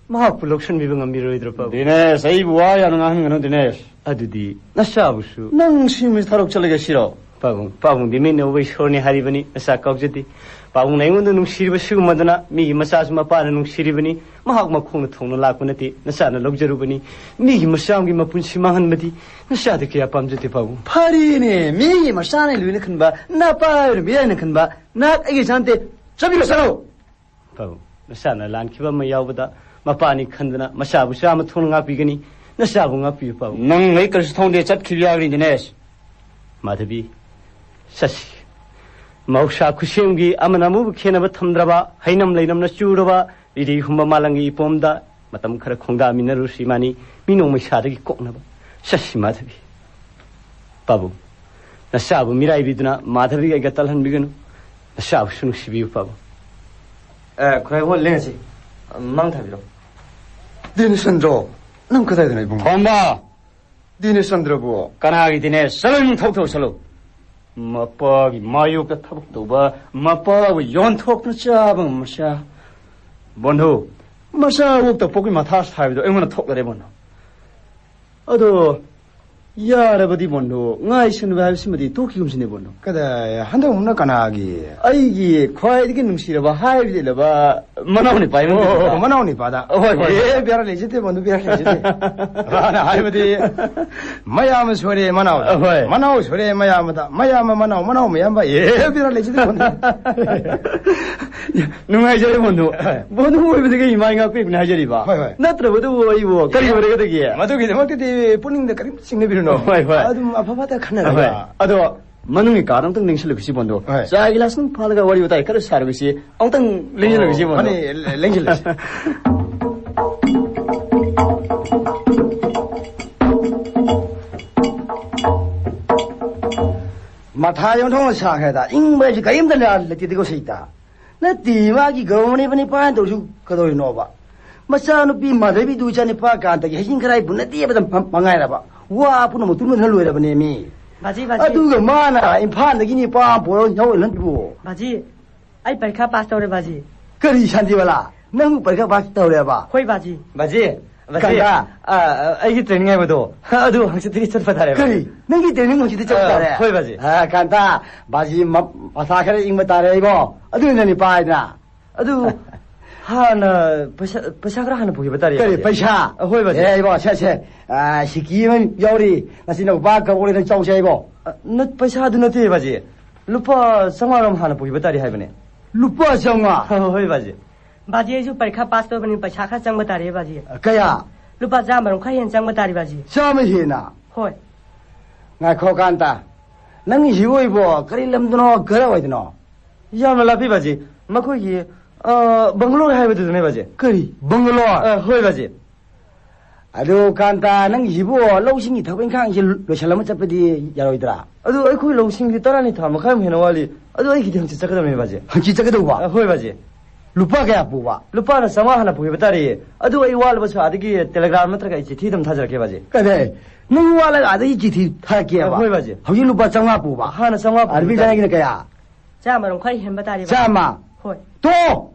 ꯃꯍꯥꯛꯄꯨ ꯂꯧꯁꯤꯟꯕꯤꯕ ꯉꯝꯕꯤꯔꯣꯏꯗ꯭ꯔꯣ, ꯄꯥꯕꯨꯡ? ꯗꯤꯅꯦꯁ, ꯑꯩꯕꯨ ꯋꯥ ꯌꯥꯝꯅ ꯉꯥꯡꯍꯟꯒꯅꯨ, ꯗꯤꯅꯦꯁ꯫ ꯑꯗꯨꯗꯤ ꯅꯆꯥꯕꯨꯁꯨ? ꯅꯪ ꯁꯤ ꯅꯨꯃꯤꯠ ꯊꯥꯗꯣꯛ ꯆꯠꯂꯒꯦ ꯁꯤꯔꯣ? ꯄꯥꯕꯨꯡ, ꯄꯥꯕꯨꯡꯗꯤ ꯃꯤꯠꯅ ꯎꯕ ꯏꯁꯣꯔꯅꯤ ꯍꯥꯏꯔꯤꯕꯅꯤ, ꯅꯆꯥ ꯀꯥꯎꯖꯗꯦ꯫ ꯄꯥꯕꯨꯡꯅ ꯑꯩꯉꯣꯟꯗ ꯅꯨꯡꯁꯤꯔꯤꯕ ꯁꯤꯒꯨꯝꯕꯗꯅ ꯃꯤꯒꯤ ꯃꯆꯥꯁꯨ ꯃꯄꯥꯅ ꯅꯨꯡꯁꯤꯔꯤꯕꯅꯤ꯫ ꯃꯍꯥꯛ ꯃꯈꯣꯡꯅ ꯊꯣꯡꯅ ꯂꯥꯛꯄ ꯅꯠꯇꯦ, ꯅꯆꯥꯅ ꯂꯧꯖꯔꯨꯕꯅꯤ꯫ ꯃꯤꯒꯤ ꯃꯆꯥ ꯑꯃꯒꯤ ꯃꯄꯨꯟꯁꯤ ꯃꯥꯡꯍꯟꯕꯗꯤ ꯅꯆꯥꯗ ꯀꯌꯥ ꯄꯥꯝꯖꯗꯦ, ꯄꯥꯕꯨꯡ꯫ ꯐꯔꯦꯅꯦ, ꯃꯤꯒꯤ ꯃꯆꯥꯅ ꯂꯨꯏꯅ ꯈꯟꯕ, ꯅꯄꯥ ꯑꯣꯏꯅ ꯃꯤꯔꯥꯏꯅ ꯈꯟꯕ, ꯅꯍꯥꯛ ꯑꯩꯒꯤ ꯏꯆꯥ ꯅꯠꯇꯦ, ꯆꯠꯄꯤꯔꯣ ꯆꯠꯂꯣ꯫ ꯄꯥꯕꯨꯡ, ꯃꯆꯥꯅ ꯂꯥꯟꯈꯤꯕ ꯑꯃ ꯌꯥꯎꯕꯗ ꯃꯄꯥꯅꯤ ꯈꯟꯗꯅ ꯃꯆꯥꯕꯨ ꯆꯥꯝꯃ ꯊꯣꯛꯅ ꯉꯥꯛꯄꯤꯒꯅꯤ꯫ ꯅꯆꯥꯕꯨ ꯉꯥꯛꯄꯤꯌꯨ, ꯄꯥꯕꯨꯡ꯫ ꯅꯪ ꯑꯩ ꯀꯔꯤꯁꯨ ꯊꯣꯡꯗꯦ, ꯆꯠꯈꯤꯕ ꯌꯥꯒꯅꯤ, ꯗꯤꯅꯦꯁ꯫ ꯃꯥꯙꯕꯤ, ꯆꯠꯁꯤ꯫ ꯃꯍꯧꯁꯥ ꯈꯨꯠꯁꯦꯝꯒꯤ ꯑꯃꯅ ꯑꯃꯕꯨ ꯈꯦꯟꯅꯕ ꯊꯝꯗ꯭ꯔꯕ, ꯍꯩꯅꯝ ꯂꯩꯅꯝꯅ ꯆꯨꯔꯕ ꯂꯤꯂꯤ ꯍꯨꯝꯕ ꯃꯥꯂꯪꯒꯤ ꯏꯄꯣꯝꯗ ꯃꯇꯝ ꯈꯔ ꯈꯣꯡꯗꯥꯃꯤꯟꯅꯔꯨꯁꯤ꯫ ꯃꯥꯅꯤ, ꯃꯤ ꯅꯣꯡꯃꯩ ꯁꯥꯗꯒꯤ ꯀꯣꯛꯅꯕ꯫ ꯆꯠꯁꯤ, ꯃꯥꯙꯕꯤ꯫ ꯄꯥꯕꯨꯡ, ꯅꯆꯥꯕꯨ ꯃꯤꯔꯥꯏꯕꯤꯗꯨꯅ ꯃꯥꯙꯕꯤꯒ ꯑꯩꯒ ꯇꯜꯍꯟꯕꯤꯒꯅꯨ꯫ ꯅꯆꯥꯕꯨꯁꯨ ꯅꯨꯡꯁꯤꯕꯤꯌꯨ, ꯄꯥꯕꯨꯡ꯫ ꯑꯦ, ꯈꯣꯏ ꯍꯣ ꯂꯦꯡꯉꯁꯤ꯫ ꯃꯥꯡ ꯊꯥꯕꯤꯔꯣ꯫ ꯗꯤꯅꯦꯁꯆꯟꯗ꯭ꯔꯣ, ꯅꯪ ꯀꯗꯥꯏꯗꯅꯣ, ꯏꯕꯨꯡꯉꯣ? ꯈꯣꯝꯕ! ꯗꯤꯅꯦꯁꯆꯟꯗ꯭ꯔꯕꯨ? ꯀꯅꯥꯒꯤ ꯗꯤꯅꯦꯁ? ꯆꯠꯂꯣ, ꯏꯃꯨꯡ ꯊꯣꯛ ꯊꯣꯛ ꯆꯠꯂꯣ꯫ ꯃꯄꯥꯒꯤ ꯃꯥꯌꯣꯛꯇ ꯊꯕꯛ ꯇꯧꯕ, ꯃꯄꯥꯕꯨ ꯌꯣꯟꯊꯣꯛꯇꯨꯅ ꯆꯥꯕ ꯃꯆꯥ꯫ ꯕꯣꯟꯙꯨ, ꯃꯆꯥ ꯑꯣꯛꯇ ꯄꯣꯛꯄꯒꯤ ꯃꯊꯥ ꯁꯥꯕꯗꯣ ꯑꯩꯉꯣꯟꯗ ꯊꯣꯛꯂꯔꯦ, ꯕꯣꯟꯙꯨ꯫ ꯑꯗꯣ, ꯌꯥꯔꯕꯗꯤ, ꯕꯣꯟꯙꯨ, ꯉꯥꯏꯁꯤꯟꯕ ꯍꯥꯏꯕꯁꯤꯃꯗꯤ ꯇꯣꯛꯈꯤꯒꯨꯝꯁꯤꯅꯦ, ꯕꯣꯟꯙꯨ꯫ ꯀꯗꯥꯏ, ꯍꯟꯗꯛ ꯑꯃꯨꯛꯅ ꯀꯅꯥꯒꯤ? ꯑꯩꯒꯤ ꯈ꯭ꯋꯥꯏꯗꯒꯤ ꯅꯨꯡꯁꯤꯔꯕ, ꯍꯥꯏꯕꯗꯤ ꯂꯩꯔꯕ ꯃꯅꯥꯎ ꯅꯤꯄꯥ ꯑꯃ ꯑꯣ, ꯂꯩꯕꯗꯣ꯫ ꯃꯅꯥꯎ ꯅꯤꯄꯥꯗ꯫ ꯍꯣꯏ, ꯍꯣꯏ꯫ ꯑꯦ, ꯕꯦꯔꯥ ꯂꯩꯖꯗꯦ, ꯕꯣꯟꯙꯨ, ꯕꯦꯔꯥ ꯂꯩꯖꯗꯦ꯫ ꯃꯥꯅ ꯍꯥꯏꯕꯗꯤ, ꯃꯌꯥꯝ ꯁꯣꯏꯔꯦ ꯃꯅꯥꯎꯗ꯫ ꯍꯣꯏ꯫ ꯃꯅꯥꯎ ꯁꯣꯏꯔꯦ ꯃꯌꯥꯝꯗ꯫ ꯃꯌꯥꯝ ꯃꯅꯥꯎ, ꯃꯅꯥꯎ ꯃꯌꯥꯝꯕ꯫ ꯑꯦ, ꯕꯦꯔꯥ ꯂꯩꯖꯗꯦ, ꯕꯣꯟꯙꯨ꯫ ꯅꯨꯡꯉꯥꯏꯖꯔꯦ, ꯕꯣꯟꯙꯨ꯫ ꯍꯣꯏ꯫ ꯕꯣꯟꯙꯨ ꯑꯣꯏꯕꯗꯒꯤ ꯏꯃꯥ ꯏꯉꯥꯛꯄꯤꯕꯅ ꯍꯥꯏꯖꯔꯤꯕ꯫ ꯍꯣꯏ, ꯍꯣꯏ꯫ ꯅꯠꯇ꯭ꯔꯕꯗꯨꯕꯨ ꯑꯩꯕꯨ ꯀꯔꯤ ꯑꯦ, ꯑꯣꯏꯔꯒꯗꯒꯦ? ꯃꯗꯨꯒꯤꯗꯃꯛꯇꯗꯤ ꯄꯨꯛꯅꯤꯡꯗ ꯀꯔꯤꯝꯇ ꯆꯤꯡꯅꯕꯤꯔꯨꯅꯨ꯫ ꯍꯣꯏ, ꯍꯣꯏ꯫ ꯑꯗꯨꯝ ꯑꯐ ꯐꯠꯇ ꯈꯟꯅꯔꯒ꯫ ꯍꯣꯏ꯫ ꯑꯗꯣ, ꯃꯅꯨꯡꯒꯤ ꯀꯥꯗ ꯑꯃꯨꯛꯇꯪ ꯂꯦꯡꯁꯤꯜꯂꯨꯈꯤꯁꯤ, ꯕꯣꯟꯗꯣ꯫ ꯍꯣꯏ꯫ ꯆꯥ ꯒꯤꯂꯥꯁ ꯑꯃ ꯐꯥꯜꯂꯒ ꯋꯥꯔꯤ ꯋꯥꯇꯥꯏ ꯈꯔ ꯁꯥꯔꯨꯈꯤꯁꯤ꯫ ꯑꯃꯨꯛꯇꯪ ꯂꯦꯡꯁꯤꯜꯂꯨꯈꯤꯁꯤ, ꯑꯣ, ꯕꯣꯟꯗꯣ꯫ ꯃꯥꯅꯦ, ꯂꯦꯡꯁꯤꯜꯂꯁꯤ꯫ ꯃꯊꯥ ꯌꯣꯟꯊꯣꯛꯅ ꯁꯥꯈ꯭ꯔꯦꯗ꯫ ꯏꯪꯕ ꯍꯥꯏꯁꯤ ꯀꯔꯤꯝꯇ ꯂꯩꯇꯦꯀꯣ ꯁꯤꯗ꯫ ꯅꯠꯇꯦ, ꯃꯥꯒꯤ ꯒꯧꯔꯅꯤꯕ ꯅꯤꯄꯥꯅ ꯇꯧꯔꯤꯁꯨ ꯀꯩꯗꯧꯔꯤꯅꯣꯕ? ꯃꯆꯥꯅꯨꯄꯤ ꯃꯥꯙꯕꯤꯗꯨ ꯏꯆꯥ ꯅꯤꯄꯥ ꯀꯥꯟꯇꯒꯤ ꯍꯩꯖꯤꯡ ꯈꯔꯥꯏ ꯄꯨꯟꯅꯗꯦꯕꯗ ꯃ-, ꯃꯉꯥꯏꯔꯕ꯫ ꯋꯥ ꯄꯨꯝꯅꯃꯛ ꯇꯨꯝꯗꯨꯅ ꯂꯣꯏꯔꯕꯅꯦ ꯃꯤ꯫ ꯕꯥꯖꯤ, ꯕꯥꯖꯤ꯫ ꯑꯗꯨꯒ ꯃꯥꯅ ꯏꯝꯐꯥꯜꯗꯒꯤ ꯅꯤꯄꯥ ꯑꯃ ꯄꯨꯔꯒ ꯌꯥꯎꯍꯜꯂꯟꯕꯨ꯫ ꯕꯥꯖꯤ, ꯑꯩ ꯄꯔꯤꯈꯥ ꯄꯥꯁ ꯇꯧꯔꯦ, ꯕꯥꯖꯤ꯫ ꯀꯔꯤ ꯁꯥꯟꯇꯤꯕꯂꯥ? ꯅꯪꯕꯨ ꯄꯔꯤꯈꯥ ꯄꯥꯁ ꯇꯧꯔꯦꯕ? ꯍꯣꯏ, ꯕꯥꯖꯤ꯫ ꯕꯥꯖꯤ, ꯕꯥꯖꯤ, ꯀꯥꯟꯇ꯫ ꯑ, ꯑ, ꯑꯩꯒꯤ ꯇ꯭ꯔꯦꯅꯤꯡ ꯍꯥꯏꯕꯗꯣ, ꯑꯗꯨ ꯍꯪꯆꯤꯠꯇꯒꯤ ꯆꯠꯄ ꯇꯥꯔꯦ, ꯕꯥꯖꯤ꯫ ꯀꯔꯤ? ꯅꯪꯒꯤ ꯇ꯭ꯔꯦꯅꯤꯡ ꯍꯪꯆꯤꯠꯇꯒꯤ ꯆꯠꯄ ꯑ, ꯇꯥꯔꯦ? ꯍꯣꯏ, ꯕꯥꯖꯤ꯫ ꯑ, ꯀꯥꯟꯇ, ꯕꯥꯖꯤ ꯃ-, ꯃꯁꯥ ꯈꯔ ꯏꯪꯕ ꯇꯥꯔꯦ, ꯏꯕꯣ꯫ ꯑꯗꯨꯅ ꯅꯤꯄꯥ ꯍꯥꯏꯗꯅ꯫ ꯑꯗꯨ ꯍꯥꯟꯅ ꯄꯩꯁꯥ, ꯄꯩꯁꯥ ꯈꯔ ꯍꯥꯟꯅ ꯄꯨꯈꯤꯕ ꯇꯥꯔꯦ, ꯀꯔꯤ, ꯕꯥꯖꯤ꯫ ꯄꯩꯁꯥ? ꯑ, ꯍꯣꯏ, ꯕꯥꯖꯤ꯫ ꯑꯦ, ꯏꯕꯣ, ꯁꯦ, ꯁꯦ꯫ ꯑ, ꯁꯤꯀꯤ ꯑꯃ ꯌꯥꯎꯔꯤ꯫ ꯉꯁꯤ ꯅꯧꯄꯥ ꯀꯧꯔꯦ, ꯅꯪ ꯆꯧꯁꯦ, ꯏꯕꯣ꯫ ꯑ, ꯅꯠ-, ꯄꯩꯁꯥꯗꯨ ꯅꯠꯇꯦ, ꯕꯥꯖꯤ꯫ ꯂꯨꯄꯥ ꯆꯥꯝꯃꯉꯥ ꯔꯣꯝ ꯍꯥꯟꯅ ꯄꯨꯈꯤꯕ ꯇꯥꯔꯦ ꯍꯥꯏꯕꯅꯦ꯫ ꯂꯨꯄꯥ ꯆꯥꯝꯃꯉꯥ? ꯍꯣꯏ, ꯕꯥꯖꯤ꯫ ꯕꯥꯖꯤ, ꯑꯩꯁꯨ ꯄꯔꯤꯈꯥ ꯄꯥꯁ ꯇꯧꯕꯅꯤ, ꯄꯩꯁꯥ ꯈꯔ ꯆꯪꯕ ꯇꯥꯔꯦ ꯕꯥꯖꯤ꯫ ꯀꯌꯥ? ꯂꯨꯄꯥ ꯆꯥꯝꯃꯔꯣꯝ ꯈꯔ ꯍꯦꯟꯅ ꯆꯪꯕ ꯇꯥꯔꯦ ꯕꯥꯖꯤ꯫ ꯆꯥꯝꯃ ꯍꯦꯟꯅ? ꯍꯣꯏ꯫ ꯉꯥꯏꯈꯣ ꯀꯥꯟꯇ, ꯅꯪꯒꯤꯁꯤꯕꯨ ꯑꯣꯏꯕꯣ ꯀꯔꯤ ꯂꯝꯗꯅꯣ, ꯀꯗꯥꯏꯋꯥꯏꯗꯅꯣ? ꯌꯥꯝꯅ ꯂꯥꯞꯄꯤ ꯕꯥꯖꯤ, ꯃꯈꯣꯏꯒꯤ, ꯑ, ꯕꯪꯒꯂꯣꯔ ꯍꯥꯏꯕꯗꯨꯗꯅꯦ ꯕꯥꯖꯤ꯫ ꯀꯔꯤ? ꯕꯪꯒꯂꯣꯔ? ꯑ, ꯍꯣꯏ ꯕꯥꯖꯤ꯫ ꯑꯗꯨ ꯀꯥꯟꯇ, ꯅꯪꯒꯤꯁꯤꯕꯨ ꯂꯧꯁꯤꯡꯒꯤ ꯊꯕꯛ ꯏꯪꯈꯥꯡꯁꯤ ꯂꯣꯏꯁꯤꯜꯂꯝꯃ ꯆꯠꯄꯗꯤ ꯌꯥꯔꯣꯏꯗ꯭ꯔꯥ? ꯑꯗꯨ ꯑꯩꯈꯣꯏ ꯂꯧꯁꯤꯡꯗꯤ ꯇꯔꯥꯅꯤ ꯊꯥ ꯃꯈꯥꯏꯃꯨꯛ ꯍꯦꯟꯅ ꯋꯥꯠꯂꯤ꯫ ꯑꯗꯨ ꯑꯩꯒꯤꯗꯤ ꯍꯪꯆꯤꯠ ꯆꯠꯀꯗꯕꯅꯦ ꯕꯥꯖꯤ꯫ ꯍꯪꯆꯤꯠ ꯆꯠꯀꯗꯧꯕ? ꯑ, ꯍꯣꯏ ꯕꯥꯖꯤ꯫ ꯂꯨꯄꯥ ꯀꯌꯥ ꯄꯨꯕ? ꯂꯨꯄꯥꯅ ꯆꯥꯝꯃꯉꯥ ꯍꯥꯟꯅ ꯄꯨꯈꯤꯕ ꯇꯥꯔꯦ꯫ ꯑꯗꯨ ꯑꯩ ꯋꯥꯠꯂꯕꯁꯨ ꯑꯥꯗꯒꯤ ꯇꯦꯂꯦꯒ꯭ꯔꯥꯝ ꯅꯠꯇ꯭ꯔꯒ ꯑꯩ ꯆꯤꯊꯤ ꯑꯗꯨꯝ ꯊꯥꯖꯔꯛꯀꯦ ꯕꯥꯖꯤ꯫ ꯀꯔꯤ? ꯅꯪ ꯋꯥꯠꯂꯒ ꯑꯥꯗꯒꯤ ꯆꯤꯊꯤ ꯊꯥꯔꯛꯀꯦꯕ? ꯑ, ꯍꯣꯏ ꯕꯥꯖꯤ꯫ ꯍꯧꯖꯤꯛ ꯂꯨꯄꯥ ꯆꯥꯝꯃꯉꯥ ꯄꯨꯕ? ꯍꯥꯟꯅ ꯆꯥꯝꯃꯉꯥ ꯄꯨꯈꯤꯕ ꯑꯔꯕꯤꯟ ꯇꯥꯔꯦ꯫ ꯆꯥꯅꯒꯤꯅ ꯀꯌꯥ? ꯆꯥꯝꯃꯔꯣꯝ ꯈꯔ ꯍꯦꯟꯕ ꯇꯥꯔꯦ ꯕꯥꯖꯤ꯫ ꯆꯥꯝꯃ? ꯍꯣꯏ꯫ ꯇꯣ!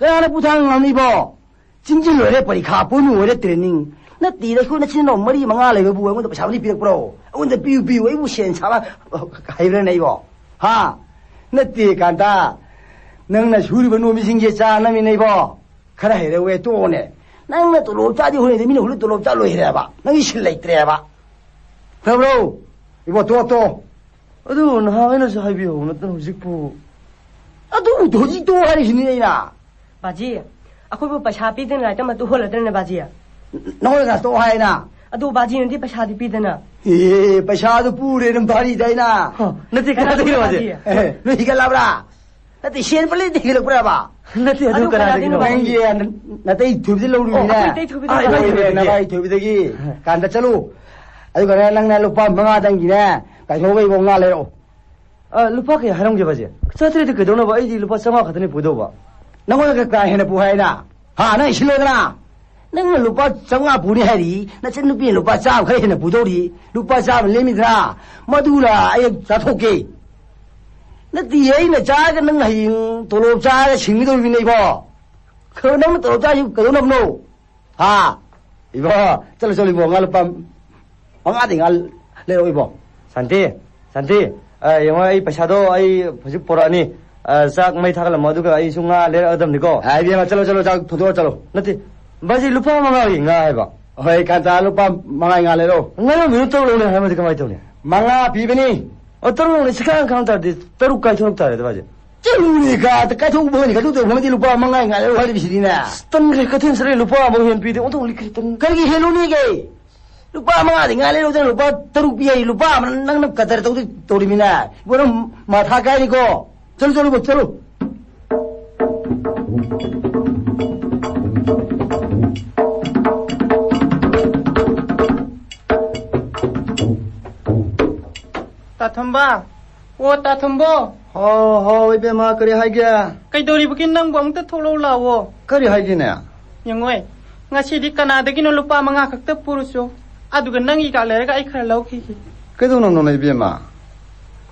ꯀꯌꯥꯅ ꯄꯨꯊꯥꯡ ꯉꯝꯅꯤꯕꯣ? ꯆꯤꯡꯖꯤꯜ ꯂꯣꯏꯔꯦ ꯄꯔꯤꯈꯥ, ꯄꯣꯏꯅꯨ ꯑꯣꯏꯔꯦ ꯇ꯭ꯔꯦꯅꯤꯡ꯫ ꯅꯠꯇꯦꯗ, ꯑꯩꯈꯣꯏ ꯅꯆꯤꯟ ꯅꯅꯥꯎ ꯃꯔꯤ ꯃꯉꯥ ꯂꯩꯕꯕꯨ ꯑꯩꯉꯣꯟꯗ ꯄꯩꯁꯥ ꯑꯃꯗꯤ ꯄꯤꯔꯛꯄ꯭ꯔꯣ? ꯑꯩꯉꯣꯟꯗ ꯄꯤꯌꯨ, ꯄꯤꯌꯨ, ꯑꯩꯕꯨ ꯁꯦꯟ ꯁꯥꯕ ꯍꯩꯕ꯭ꯔꯥꯅꯦ ꯑꯩꯕꯣ? ꯍꯥ? ꯅꯠꯇꯦ ꯀꯥꯟꯇ, ꯅꯪꯅ ꯁꯨꯔꯤꯕ ꯅꯣꯝꯃꯤꯁꯤꯡꯁꯦ ꯆꯥꯅꯕꯅꯤꯅꯦ ꯏꯕꯣ꯫ ꯈꯔ ꯍꯩꯔꯧꯋꯦ, ꯇꯣꯛꯑꯣꯅꯦ꯫ ꯅꯪꯅ ꯇꯣꯂꯣꯞ ꯆꯥꯗꯤ ꯍꯣꯏꯅꯦ, ꯃꯤꯅ ꯍꯨꯜꯂ ꯇꯣꯂꯣꯞ ꯆꯥ ꯂꯣꯏꯈ꯭ꯔꯦꯕ꯫ ꯅꯪꯒꯤ ꯁꯤꯜ ꯂꯩꯇ꯭ꯔꯦꯕ꯫ ꯈꯪꯕ꯭ꯔꯣ? ꯏꯕꯣ, ꯇꯣꯛꯑꯣ, ꯇꯣꯛꯑꯣ꯫ ꯑꯗꯨ ꯅꯍꯥꯟ ꯑꯩꯅꯁꯨ ꯍꯥꯏꯕꯤꯍꯧꯕ ꯅꯠꯇꯅ ꯍꯧꯖꯤꯛꯄꯨ꯫ ꯑꯗꯨꯕꯨ ꯍꯧꯖꯤꯛ ꯇꯣꯛꯑꯣ ꯍꯥꯏꯔꯤꯁꯤꯅꯤ ꯑꯩꯅ꯫ ꯕꯥꯖꯤ, ꯑꯩꯈꯣꯏꯕꯨ ꯄꯩꯁꯥ ꯄꯤꯗꯅ ꯂꯥꯏꯔꯤꯛ ꯇꯝꯕ ꯇꯣꯛꯍꯜꯂꯗ꯭ꯔꯅꯦ ꯕꯥꯖꯤ? ꯅꯉꯣꯟꯗ ꯇꯣꯛꯑꯣ ꯍꯥꯏꯅ꯫ ꯑꯗꯨ ꯕꯥꯖꯤꯅꯗꯤ ꯄꯩꯁꯥꯗꯤ ꯄꯤꯗꯅ꯫ ꯑꯦ, ꯄꯩꯁꯥꯗꯨ ꯄꯨꯔꯦ ꯅꯪ ꯚꯥꯔꯤꯗ ꯑꯩꯅ꯫ ꯍ, ꯅꯠꯇꯦ, ꯀꯅꯥꯗꯒꯤꯅꯣ ꯕꯥꯖꯤ? ꯕꯥꯖꯤ? ꯑꯦ, ꯅꯣꯏ ꯍꯤꯒꯠꯂꯕ꯭ꯔꯥ? ꯅꯠꯇꯦ, ꯁꯦꯟ ꯄꯂꯩꯗ ꯍꯤꯒꯠꯂꯛꯄ꯭ꯔꯕ? ꯅꯠꯇꯦ, ꯑꯗꯨ ꯑꯗꯨ ꯀꯅꯥꯗꯒꯤꯅꯣ? ꯀꯅꯥꯗꯒꯤꯅꯣ? ꯅꯪꯒꯤ ꯅꯇꯩ ꯊꯣꯏꯕꯤꯗ ꯂꯧꯔꯤꯅꯤꯅꯦ꯫ ꯑꯣ, ꯑꯩꯈꯣꯏ ꯏꯇꯩ ꯊꯣꯏꯕꯤꯗ ꯑꯩ ꯂꯧꯔꯤꯅꯦ꯫ ꯅꯕꯥꯏ ꯊꯣꯏꯕꯤꯗꯒꯤ꯫ ꯀꯥꯟꯗ ꯆꯠꯂꯨ꯫ ꯑꯗꯨꯒꯅꯦ ꯅꯪꯅ ꯂꯨꯄꯥ ꯃꯉꯥꯗꯪꯒꯤꯅꯦ, ꯀꯥꯏꯊꯣꯛꯑꯒ ꯏꯕꯣ ꯉꯥ ꯂꯩꯔꯛꯑꯣ꯫ ꯑ, ꯂꯨꯄꯥ ꯀꯌꯥ ꯍꯥꯏꯔꯝꯒꯦ ꯕꯥꯖꯤ? ꯆꯥꯇ꯭ꯔꯦꯠꯇꯤ ꯀꯩꯗꯧꯅꯕ? ꯑꯩꯗꯤ ꯂꯨꯄꯥ ꯆꯥꯝꯃꯉꯥ ꯈꯛꯇꯅꯤ ꯄꯨꯗꯧꯕ꯫ ꯅꯉꯣꯟꯗ ꯀꯥ ꯍꯦꯟꯅ ꯄꯨ ꯍꯥꯏꯅ? ꯍꯥ, ꯅꯪ ꯏꯁꯤꯜꯂꯣꯗꯅ? ꯅꯪꯅ ꯂꯨꯄꯥ ꯆꯥꯝꯃꯉꯥ ꯄꯨꯅꯤ ꯍꯥꯏꯔꯤ, ꯅꯆꯟꯅꯨꯄꯤꯅ ꯂꯨꯄꯥ ꯆꯥꯝꯃ ꯈꯔ ꯍꯦꯟꯅ ꯄꯨꯗꯧꯔꯤ, ꯂꯨꯄꯥ ꯆꯥꯝꯃ ꯂꯦꯝꯃꯤꯗ꯭ꯔꯥ? ꯃꯗꯨꯅ ꯑꯩ ꯆꯥꯊꯣꯛꯀꯦ꯫ ꯅꯠꯇꯦ, ꯑꯩꯅ ꯆꯥꯔꯒ ꯅꯪ ꯍꯌꯦꯡ ꯇꯣꯂꯣꯞ ꯆꯥꯔꯒ ꯁꯤꯡꯒꯗꯧꯔꯤꯕꯅꯦ ꯏꯕꯣ꯫ ꯈꯔ ꯅꯪꯅ ꯇꯣꯂꯣꯞ ꯆꯥꯔꯤꯁꯤ ꯀꯩꯗꯧꯅꯕꯅꯣ? ꯍꯥ? ꯏꯕꯣ, ꯆꯠꯂꯣ, ꯆꯠꯂꯣ, ꯏꯕꯣ, ꯉꯥ ꯂꯨꯄꯥ ꯃꯉꯥꯗꯤ ꯉꯥ ꯂꯩꯔꯛꯑꯣ, ꯏꯕꯣ꯫ ꯁꯥꯟꯇꯤ, ꯁꯥꯟꯇꯤ, ꯑ, ꯌꯦꯡꯉꯣ, ꯑꯩ ꯄꯩꯁꯥꯗꯣ ꯑꯩ ꯍꯧꯖꯤꯛ ꯄꯣꯔꯛꯑꯅꯤ꯫ ꯑ, ꯆꯥꯛ ꯃꯩ ꯊꯥꯒꯠꯂꯝꯃꯣ, ꯑꯗꯨꯒ ꯑꯩꯁꯨ ꯉꯥ ꯂꯩꯔꯛꯑꯗꯕꯅꯤꯀꯣ꯫ ꯑ, ꯏꯕꯦꯝꯃ, ꯆꯠꯂꯣ, ꯆꯠꯂꯣ, ꯆꯥꯛ ꯊꯣꯡꯗꯣꯛꯑ ꯆꯠꯂꯣ꯫ ꯅꯠꯇꯦ, ꯕꯥꯖꯤ, ꯂꯨꯄꯥ ꯃꯉꯥꯒꯤ ꯉꯥ ꯍꯥꯏꯕ꯫ ꯍꯣꯏ, ꯀꯥꯟꯇ, ꯂꯨꯄꯥ ꯃꯉꯥꯒꯤ ꯉꯥ ꯂꯩꯔꯛꯑꯣ꯫ ꯉꯥ ꯌꯣꯟꯕꯤꯗꯨ ꯇꯔꯨꯛ ꯂꯧꯅꯤ ꯍꯥꯏꯕꯗꯤ ꯀꯃꯥꯏꯅ ꯇꯧꯅꯤ? ꯃꯉꯥ ꯄꯤꯕꯅꯤ꯫ ꯑꯣ, ꯇꯔꯨꯛ ꯂꯧꯅꯤ, ꯁꯤꯈꯥꯡ ꯈꯥꯡ ꯇꯥꯔꯗꯤ ꯇꯔꯨꯛ ꯀꯥꯏꯊꯣꯔꯛ ꯇꯥꯔꯦꯗ, ꯕꯥꯖꯤ꯫ ꯆꯠꯂꯨꯅꯦ, ꯀꯥ-, ꯀꯥꯏꯊꯣꯛꯎꯕ ꯍꯣꯏꯅ ꯀꯥꯏꯊꯣꯛꯇꯕ ꯈꯪꯗꯦ, ꯂꯨꯄꯥ ꯃꯉꯥ ꯉꯥꯏ ꯂꯩꯔꯣ ꯍꯥꯏꯔꯤꯕꯁꯤꯗꯤꯅꯦ꯫ ꯑꯁ, ꯇꯟꯈ꯭ꯔꯦ, ꯀꯩꯊꯦꯜ ꯆꯠꯂꯦ, ꯂꯨꯄꯥ ꯑꯃ ꯍꯦꯟ ꯄꯤꯗꯦ, ꯑꯣꯟꯊꯣꯛ ꯂꯤꯛꯈ꯭ꯔꯦ, ꯇꯟ-, ꯀꯔꯤꯒꯤ ꯍꯦꯜꯂꯨꯅꯤꯒꯦ? ꯂꯨꯄꯥ ꯃꯉꯥꯗꯤ ꯉꯥꯏ ꯂꯩꯔꯣꯗꯅ, ꯂꯨꯄꯥ ꯇꯔꯨꯛ ꯄꯤ ꯍꯥꯏ, ꯂꯨꯄꯥ ꯑꯃ ꯅꯪꯅ ꯀꯗꯔ ꯇꯧꯗꯣꯏ ꯇꯧꯔꯤꯃꯤꯅ꯫ ꯏꯕꯣ, ꯅꯪ ꯃꯊꯥ ꯀꯥꯏꯅꯤꯀꯣ꯫ ꯆꯠꯂꯨ, ꯆꯠꯂꯨ, ꯆꯠꯂꯨ꯫ ꯇꯥꯊꯝꯕ, ꯑꯣ, ꯇꯥꯊꯝꯕꯣ꯫ ꯍꯥꯎ, ꯍꯥꯎ, ꯏꯕꯦꯝꯃ, ꯀꯔꯤ ꯍꯥꯏꯒꯦ? ꯀꯩꯗꯧꯔꯤꯕꯒꯦ ꯅꯪꯕꯨ? ꯑꯃꯨꯛꯇ ꯊꯣꯛꯂꯛꯎ ꯂꯥꯛꯑꯣ꯫ ꯀꯔꯤ ꯍꯥꯏꯒꯦꯅꯦ? ꯌꯦꯡꯉꯣꯏ, ꯉꯁꯤꯗꯤ ꯀꯅꯥꯗꯒꯤꯅꯣ ꯂꯨꯄꯥ ꯃꯉꯥ ꯈꯛꯇ ꯄꯨꯔꯨꯆꯣ꯫ ꯑꯗꯨꯒ ꯅꯪꯒꯤ ꯍꯤꯗꯥꯛ ꯂꯩꯔꯒ ꯑꯩ ꯈꯔ ꯂꯧꯈꯤꯒꯦ꯫ ꯀꯩꯗꯧꯅꯣꯅꯣ, ꯏꯕꯦꯝꯃ?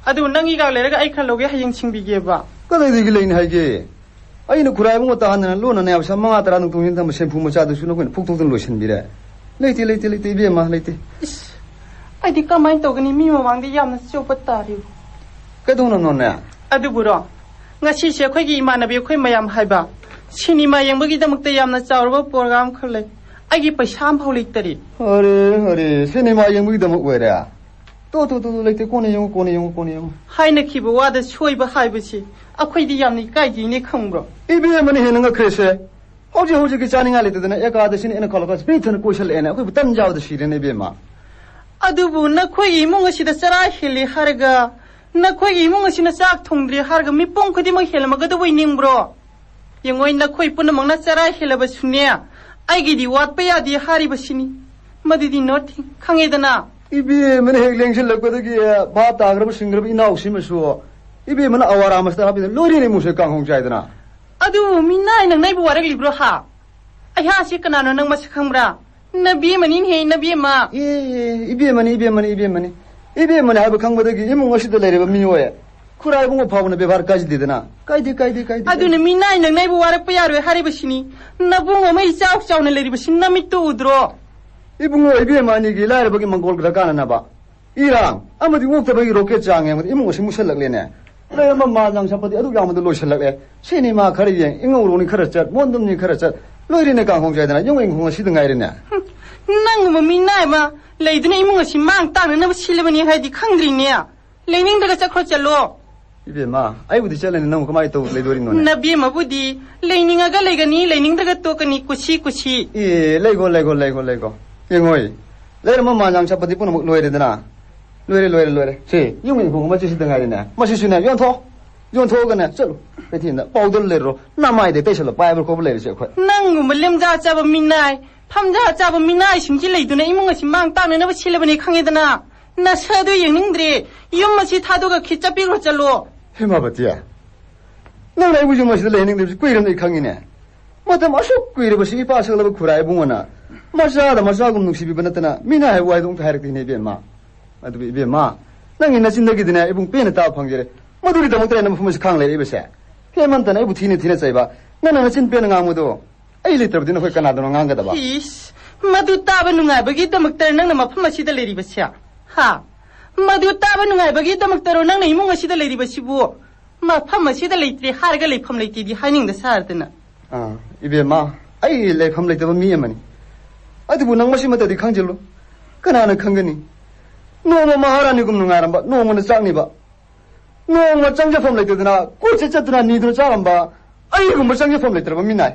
ꯑꯗꯨ ꯅꯪꯒꯤ ꯍꯤꯗꯥꯛ ꯂꯩꯔꯒ ꯑꯩ ꯈꯔ ꯂꯧꯒꯦ, ꯍꯌꯦꯡ ꯁꯤꯡꯕꯤꯒꯦꯕ꯫ ꯀꯗꯥꯏꯗꯒꯤ ꯂꯩꯅꯤ ꯍꯥꯏꯒꯦ? ꯑꯩꯅ ꯈꯨꯔꯥꯏꯕꯨꯡ ꯇꯥꯍꯟꯗꯅ ꯂꯣꯟꯅꯅꯦ ꯄꯩꯁꯥ ꯃꯉꯥ ꯇꯔꯥ ꯅꯨꯡꯇꯨꯡ ꯍꯦꯟ ꯊꯝꯕ ꯁꯦꯝꯐꯨ ꯃꯆꯥꯗꯨꯁꯨ ꯅꯈꯣꯏꯅ ꯐꯨꯛ ꯊꯣꯛꯇꯅ ꯂꯣꯏꯁꯤꯟꯕꯤꯔꯦ꯫ ꯂꯩꯇꯦ, ꯂꯩꯇꯦ, ꯂꯩꯇꯦ, ꯏꯕꯦꯝꯃ, ꯂꯩꯇꯦ꯫ ꯏꯁ, ꯑꯩꯗꯤ ꯀꯃꯥꯏꯅ ꯇꯧꯒꯅꯤ? ꯃꯤ ꯃꯃꯥꯡꯗ ꯌꯥꯝꯅ ꯆꯣꯞꯄ ꯇꯥꯔꯤꯕ꯫ ꯀꯩꯗꯧꯅꯣꯅꯣꯅꯦ? ꯑꯗꯨꯕꯨꯔꯣ, ꯉꯁꯤꯁꯦ ꯑꯩꯈꯣꯏꯒꯤ ꯏꯃꯥꯟꯅꯕꯤ ꯑꯩꯈꯣꯏ ꯃꯌꯥꯝ ꯍꯥꯏꯕ ꯁꯤꯅꯤꯃꯥ ꯌꯦꯡꯕꯒꯤꯗꯃꯛꯇ ꯌꯥꯝꯅ ꯆꯥꯎꯔꯕ ꯄ꯭ꯔꯣꯒ꯭ꯔꯥꯝ ꯈꯔ ꯂꯩ꯫ ꯑꯩꯒꯤ ꯄꯩꯁꯥ ꯑꯝꯐꯥꯎ ꯂꯩꯇꯔꯤ꯫ ꯑꯔꯦ, ꯑꯔꯦ, ꯁꯤꯅꯤꯃꯥ ꯌꯦꯡꯕꯒꯤꯗꯃꯛ ꯑꯣꯏꯔꯦ? ꯇꯣ, ꯇꯣ, ꯇꯣ, ꯇꯣ, ꯂꯩꯇꯦ, ꯀꯣꯟꯅ ꯌꯦꯡꯉꯨ, ꯀꯣꯟꯅ ꯌꯦꯡꯉꯨ, ꯀꯣꯟꯅ ꯌꯦꯡꯉꯨ꯫ ꯍꯥꯏꯅꯈꯤꯕ ꯋꯥꯗ ꯁꯣꯏꯕ ꯍꯥꯏꯕꯁꯤ ꯑꯩꯈꯣꯏꯗꯤ ꯌꯥꯝꯅ ꯏꯀꯥꯏꯖꯩꯅꯦ, ꯈꯪꯕ꯭ꯔꯣ? ꯏꯕꯦꯝꯃꯅ ꯍꯦꯟꯅ ꯉꯛꯈ꯭ꯔꯦꯁꯦ꯫ ꯍꯧꯖꯤꯛ ꯍꯧꯖꯤꯛꯀꯤ ꯆꯥꯅꯤꯡꯉꯥꯏ ꯂꯩꯇꯗꯅ ꯑꯦꯀꯥꯗꯁꯤꯅ ꯑꯩꯅ ꯈꯜꯂꯒ ꯄꯤꯛ ꯊꯟꯅ ꯀꯣꯏꯁꯜꯂꯛꯑꯦꯅꯦ꯫ ꯑꯩꯈꯣꯏꯕꯨ ꯇꯟ ꯆꯥꯕꯗ ꯁꯤꯔꯦꯅꯦ, ꯏꯕꯦꯝꯃ꯫ ꯑꯗꯨꯕꯨ ꯅꯈꯣꯏꯒꯤ ꯏꯃꯨꯡ ꯑꯁꯤꯗ ꯆꯔꯥ ꯍꯦꯜꯂꯤ ꯍꯥꯏꯔꯒ, ꯅꯈꯣꯏꯒꯤ ꯏꯃꯨꯡ ꯑꯁꯤꯅ ꯆꯥꯛ ꯊꯣꯡꯗ꯭ꯔꯤ ꯍꯥꯏꯔꯒ, ꯃꯤꯄꯨꯝ ꯈꯨꯗꯤꯡꯃꯛ ꯍꯦꯜꯂꯝꯃꯒꯗꯕꯣꯏ ꯅꯤꯡꯕ꯭ꯔꯣ? ꯌꯦꯡꯉꯣꯏ, ꯅꯈꯣꯏ ꯄꯨꯝꯅꯃꯛꯅ ꯆꯔꯥ ꯍꯦꯜꯂꯕꯁꯨꯅꯦ, ꯑꯩꯒꯤꯗꯤ ꯋꯥꯠꯄ ꯌꯥꯗꯦ ꯍꯥꯏꯔꯤꯕꯁꯤꯅꯤ꯫ ꯃꯗꯨꯗꯤ nothing, ꯈꯪꯉꯦꯗꯅ? ꯏꯕꯦꯝꯃꯅ ꯍꯦꯛ ꯂꯦꯡꯁꯤꯜꯂꯛꯄꯗꯒꯤ ꯚꯥꯞ ꯇꯥꯈ꯭ꯔꯕ ꯁꯤꯡꯈ꯭ꯔꯕ ꯏꯅꯥꯎꯁꯤꯃꯁꯨ ꯏꯕꯦꯝꯃꯅ ꯑꯋꯥꯔꯥ ꯃꯁꯇ ꯍꯥꯞꯄꯤꯗꯅ ꯂꯣꯏꯔꯦꯅꯦ, ꯏꯃꯨꯡꯁꯦ ꯀꯥꯡꯍꯧ ꯆꯥꯏꯗꯅ꯫ ꯑꯗꯨꯕꯨ ꯃꯤꯅꯥꯏ ꯅꯪꯅ ꯑꯩꯕꯨ ꯋꯥꯔꯛꯂꯤꯕ꯭ꯔꯣ ꯍꯥ? ꯑꯩꯍꯥꯛꯁꯤ ꯀꯅꯥꯅꯣ ꯅꯪ ꯃꯁꯛ ꯈꯪꯕ꯭ꯔꯥ? ꯅꯕꯦꯝꯃꯅꯤꯅꯦꯍꯦ, ꯅꯕꯦꯝꯃ꯫ ꯑꯦ, ꯑꯦ, ꯏꯕꯦꯝꯃꯅꯤ, ꯏꯕꯦꯝꯃꯅꯤ, ꯏꯕꯦꯝꯃꯅꯤ꯫ ꯏꯕꯦꯝꯃꯅꯤ ꯍꯥꯏꯕ ꯈꯪꯕꯗꯒꯤ ꯏꯃꯨꯡ ꯑꯁꯤꯗ ꯂꯩꯔꯤꯕ ꯃꯤꯑꯣꯏ ꯈꯨꯔꯥꯏꯕꯨꯡ ꯐꯥꯎꯕꯅ ꯕꯦꯕꯥꯔ ꯀꯥꯏꯖꯗꯦꯗꯅ꯫ ꯀꯥꯏꯗꯦ, ꯀꯥꯏꯗꯦ, ꯀꯥꯏꯗꯦ, ꯑꯗꯨꯅ ꯀꯥꯏꯗꯦ꯫ ꯃꯤꯅꯥꯏ ꯅꯪꯅ ꯑꯩꯕꯨ ꯋꯥꯔꯛꯄ ꯌꯥꯔꯣꯏ ꯍꯥꯏꯔꯤꯕꯁꯤꯅꯤ꯫ ꯅꯕꯨꯡ ꯑꯃ ꯏꯆꯥꯎ ꯆꯥꯎꯅ ꯂꯩꯔꯤꯕꯁꯤ ꯅꯃꯤꯠꯇꯨ ꯎꯗ꯭ꯔꯣ? ꯏꯕꯨꯡꯉꯣ, ꯏꯕꯦꯝꯃ ꯑꯅꯤꯒꯤ ꯂꯥꯏꯔꯕꯒꯤ ꯃꯪꯒꯣꯜ ꯈꯔ ꯀꯥꯟꯅꯅꯕ꯫ ꯏꯔꯥꯡ ꯑꯃꯗꯤ ꯑꯣꯛꯇꯕꯒꯤ ꯔꯣꯀꯦꯠ ꯆꯥꯡ ꯌꯦꯡꯕꯗ ꯏꯃꯨꯡ ꯑꯁꯤ ꯃꯨꯁꯜꯂꯛꯂꯦꯅꯦ꯫ ꯂꯩꯔꯝꯕ ꯃꯥꯜ ꯂꯥꯡ ꯁꯝꯄꯇꯤ ꯑꯗꯨꯛ ꯌꯥꯝꯕꯗ ꯂꯣꯏꯁꯤꯜꯂꯛꯂꯦ꯫ ꯁꯤꯅꯦꯃꯥ ꯈꯔ ꯌꯦꯡ, ꯏꯉꯧꯔꯣꯡꯅꯤ ꯈꯔ ꯆꯠ, ꯃꯣꯟꯗꯨꯝꯅꯤ ꯈꯔ ꯆꯠ, ꯂꯣꯏꯔꯦꯅꯦ ꯀꯥꯡꯍꯧ ꯆꯥꯏꯗꯅ ꯌꯨꯝ ꯏꯪꯈꯣꯜ ꯑꯁꯤꯗ ꯉꯥꯏꯔꯦꯅꯦ꯫ ꯍꯨꯝ, ꯅꯪꯒꯨꯝꯕ ꯃꯤ ꯅꯥꯏꯕ ꯂꯩꯗꯨꯅ ꯏꯃꯨꯡ ꯑꯁꯤ ꯃꯥꯡ ꯇꯥꯛꯅꯅꯕ ꯁꯤꯜꯂꯕꯅꯤ ꯍꯥꯏꯗꯤ ꯈꯪꯗ꯭ꯔꯤꯅꯦ꯫ ꯂꯩꯅꯤꯡꯗ꯭ꯔꯒ ꯆꯠꯈ꯭ꯔꯣ ꯆꯠꯂꯣ꯫ ꯏꯕꯦꯝꯃ, ꯑꯩꯕꯨꯗꯤ ꯆꯠꯂꯅꯤ, ꯅꯪꯕꯨ ꯀꯃꯥꯏꯅ ꯇꯧ ꯂꯩꯗꯣꯔꯤꯅꯣꯅꯦ? ꯅꯕꯦꯝꯃꯕꯨꯗꯤ ꯂꯩꯅꯤꯡꯉꯒ ꯂꯩꯒꯅꯤ, ꯂꯩꯅꯤꯡꯗ꯭ꯔꯒ ꯇꯣꯛꯀꯅꯤ, ꯀꯨꯁꯤ ꯀꯨꯁꯤ꯫ ꯑꯦ, ꯂꯩꯒꯣ, ꯂꯩꯒꯣ, ꯂꯩꯒꯣ, ꯂꯩꯒꯣ꯫ ꯌꯦꯡꯉꯣꯏ, ꯂꯩꯔꯝꯕ ꯃꯥꯟꯖꯥꯡ ꯆꯠꯄꯗꯤ ꯄꯨꯝꯅꯃꯛ ꯂꯣꯏꯔꯦꯗꯅ꯫ ꯂꯣꯏꯔꯦ, ꯂꯣꯏꯔꯦ, ꯂꯣꯏꯔꯦ꯫ ꯁꯤ ꯌꯨꯝꯒꯤ ꯏꯪꯈꯣꯜ ꯃꯆꯤꯁꯤꯗ ꯉꯥꯏꯔꯦꯅꯦ꯫ ꯃꯁꯤꯁꯨꯅꯦ, ꯌꯣꯟꯊꯣꯛꯑꯣ꯫ ꯌꯣꯟꯊꯣꯛꯑꯒꯅꯦ, ꯆꯠꯂꯨ꯫ ꯀꯩꯊꯦꯜꯗ ꯄꯥꯎꯗꯔ ꯂꯩꯔꯨꯔꯣ꯫ ꯅꯃꯥꯏꯗ ꯇꯩꯁꯜꯂ ꯄꯥꯏꯕ ꯈꯣꯠꯄ ꯂꯩꯔꯤꯁꯦ ꯑꯩꯈꯣꯏ꯫ ꯅꯪꯒꯨꯝꯕ ꯂꯦꯝꯖꯥ ꯆꯥꯕ ꯃꯤꯅꯥꯏ, ꯐꯝꯖꯥ ꯆꯥꯕ ꯃꯤꯅꯥꯏꯁꯤꯡꯁꯤ ꯂꯩꯗꯨꯅ ꯏꯃꯨꯡ ꯑꯁꯤ ꯃꯥꯡ ꯇꯥꯛꯅꯅꯕ ꯁꯤꯜꯂꯕꯅꯤ ꯈꯪꯉꯦꯗꯅ꯫ ꯅꯁꯥꯗꯨ ꯌꯦꯡꯅꯤꯡꯗ꯭ꯔꯦ꯫ ꯌꯨꯝ ꯑꯁꯤ ꯊꯥꯗꯣꯛꯑꯒ ꯈꯤꯠ ꯆꯠꯄꯤꯈ꯭ꯔꯣ ꯆꯠꯂꯣ꯫ ꯍꯦꯃꯥꯕꯇꯤ, ꯅꯪꯅ ꯑꯩꯕꯨ ꯌꯨꯝ ꯑꯁꯤꯗ ꯂꯩꯍꯟꯅꯤꯡꯗꯕꯁꯤ ꯀꯨꯏꯔꯕꯅꯤ ꯑꯩ ꯈꯪꯉꯤꯅꯦ꯫ ꯃꯇꯝ ꯑꯁꯨꯛ ꯀꯨꯏꯔꯕꯁꯤ ꯏꯄꯥ ꯁꯛꯂꯕ ꯈꯨꯔꯥ ꯏꯕꯨꯡꯉꯣꯅ ꯃꯆꯥꯗ ꯃꯆꯥꯒꯨꯝ ꯅꯨꯡꯁꯤꯕꯤꯕ ꯅꯠꯇꯅ ꯃꯤꯅꯥꯏ ꯍꯥꯏꯕ ꯋꯥꯍꯩꯗꯨ ꯑꯃꯨꯛꯇ ꯍꯥꯏꯔꯛꯇꯦꯅꯦ ꯏꯕꯦꯝꯃ꯫ ꯑꯗꯨꯕꯨ ꯏꯕꯦꯝꯃ, ꯅꯪꯒꯤ ꯅꯆꯤꯟꯗꯒꯤꯗꯤꯅꯦ ꯏꯕꯨꯡ ꯄꯦꯟꯅ ꯇꯥꯕ ꯐꯪꯖꯔꯦ꯫ ꯃꯗꯨꯒꯤꯗꯃꯛꯇ ꯑꯩꯅ ꯃꯐꯝ ꯑꯁꯤ ꯈꯥꯡ ꯂꯩꯔꯛꯏꯕꯁꯦ꯫ ꯍꯦꯃꯟꯇꯅ ꯑꯩꯕꯨ ꯊꯤꯅ ꯊꯤꯅ ꯆꯩꯕ, ꯅꯪꯅ ꯅꯆꯤꯟ ꯄꯦꯟꯅ ꯉꯥꯡꯕꯗꯣ ꯑꯩ ꯂꯩꯇ꯭ꯔꯕꯗꯤ ꯅꯈꯣꯏ ꯀꯅꯥꯗꯅꯣ ꯉꯥꯡꯒꯗꯕ? ꯏꯁ, ꯃꯗꯨ ꯇꯥꯕ ꯅꯨꯡꯉꯥꯏꯕꯒꯤꯗꯃꯛꯇ ꯅꯪꯅ ꯃꯐꯝ ꯑꯁꯤꯗ ꯂꯩꯔꯤꯕꯁꯦ? ꯍꯥ? ꯃꯗꯨ ꯇꯥꯕ ꯅꯨꯡꯉꯥꯏꯕꯒꯤꯗꯃꯛꯇꯔꯣ ꯅꯪꯅ ꯏꯃꯨꯡ ꯑꯁꯤꯗ ꯂꯩꯔꯤꯕꯁꯤꯕꯨ? ꯃꯐꯝ ꯑꯁꯤꯗ ꯂꯩꯇ꯭ꯔꯦ ꯍꯥꯏꯔꯒ ꯂꯩꯐꯝ ꯂꯩꯇꯦꯗꯤ ꯍꯥꯏꯅꯤꯡꯗ ꯁꯥꯔꯗꯅ꯫ ꯑꯥ, ꯏꯕꯦꯝꯃ, ꯑꯩ ꯂꯩꯐꯝ ꯂꯩꯇꯕ ꯃꯤ ꯑꯃꯅꯤ꯫ ꯑꯗꯨꯕꯨ ꯅꯪ ꯃꯁꯤꯃꯇꯗꯤ ꯈꯪꯖꯤꯜꯂꯨ꯫ ꯀꯅꯥꯅ ꯈꯪꯒꯅꯤ? ꯅꯣꯡꯃ ꯃꯍꯥꯔꯥꯅꯤꯒꯨꯝ ꯅꯨꯡꯉꯥꯏꯔꯝꯕ, ꯅꯣꯡꯃꯅ ꯆꯥꯛꯅꯤꯕ꯫ ꯅꯣꯡꯃ ꯆꯪꯖꯐꯝ ꯂꯩꯇꯗꯅ ꯀꯣꯏꯆꯠ ꯆꯠꯇꯨꯅ ꯅꯤꯗꯨꯅ ꯆꯥꯔꯝꯕ ꯑꯩꯒꯨꯝꯕ ꯆꯪꯖꯐꯝ ꯂꯩꯇ꯭ꯔꯕ ꯃꯤꯅꯥꯏ꯫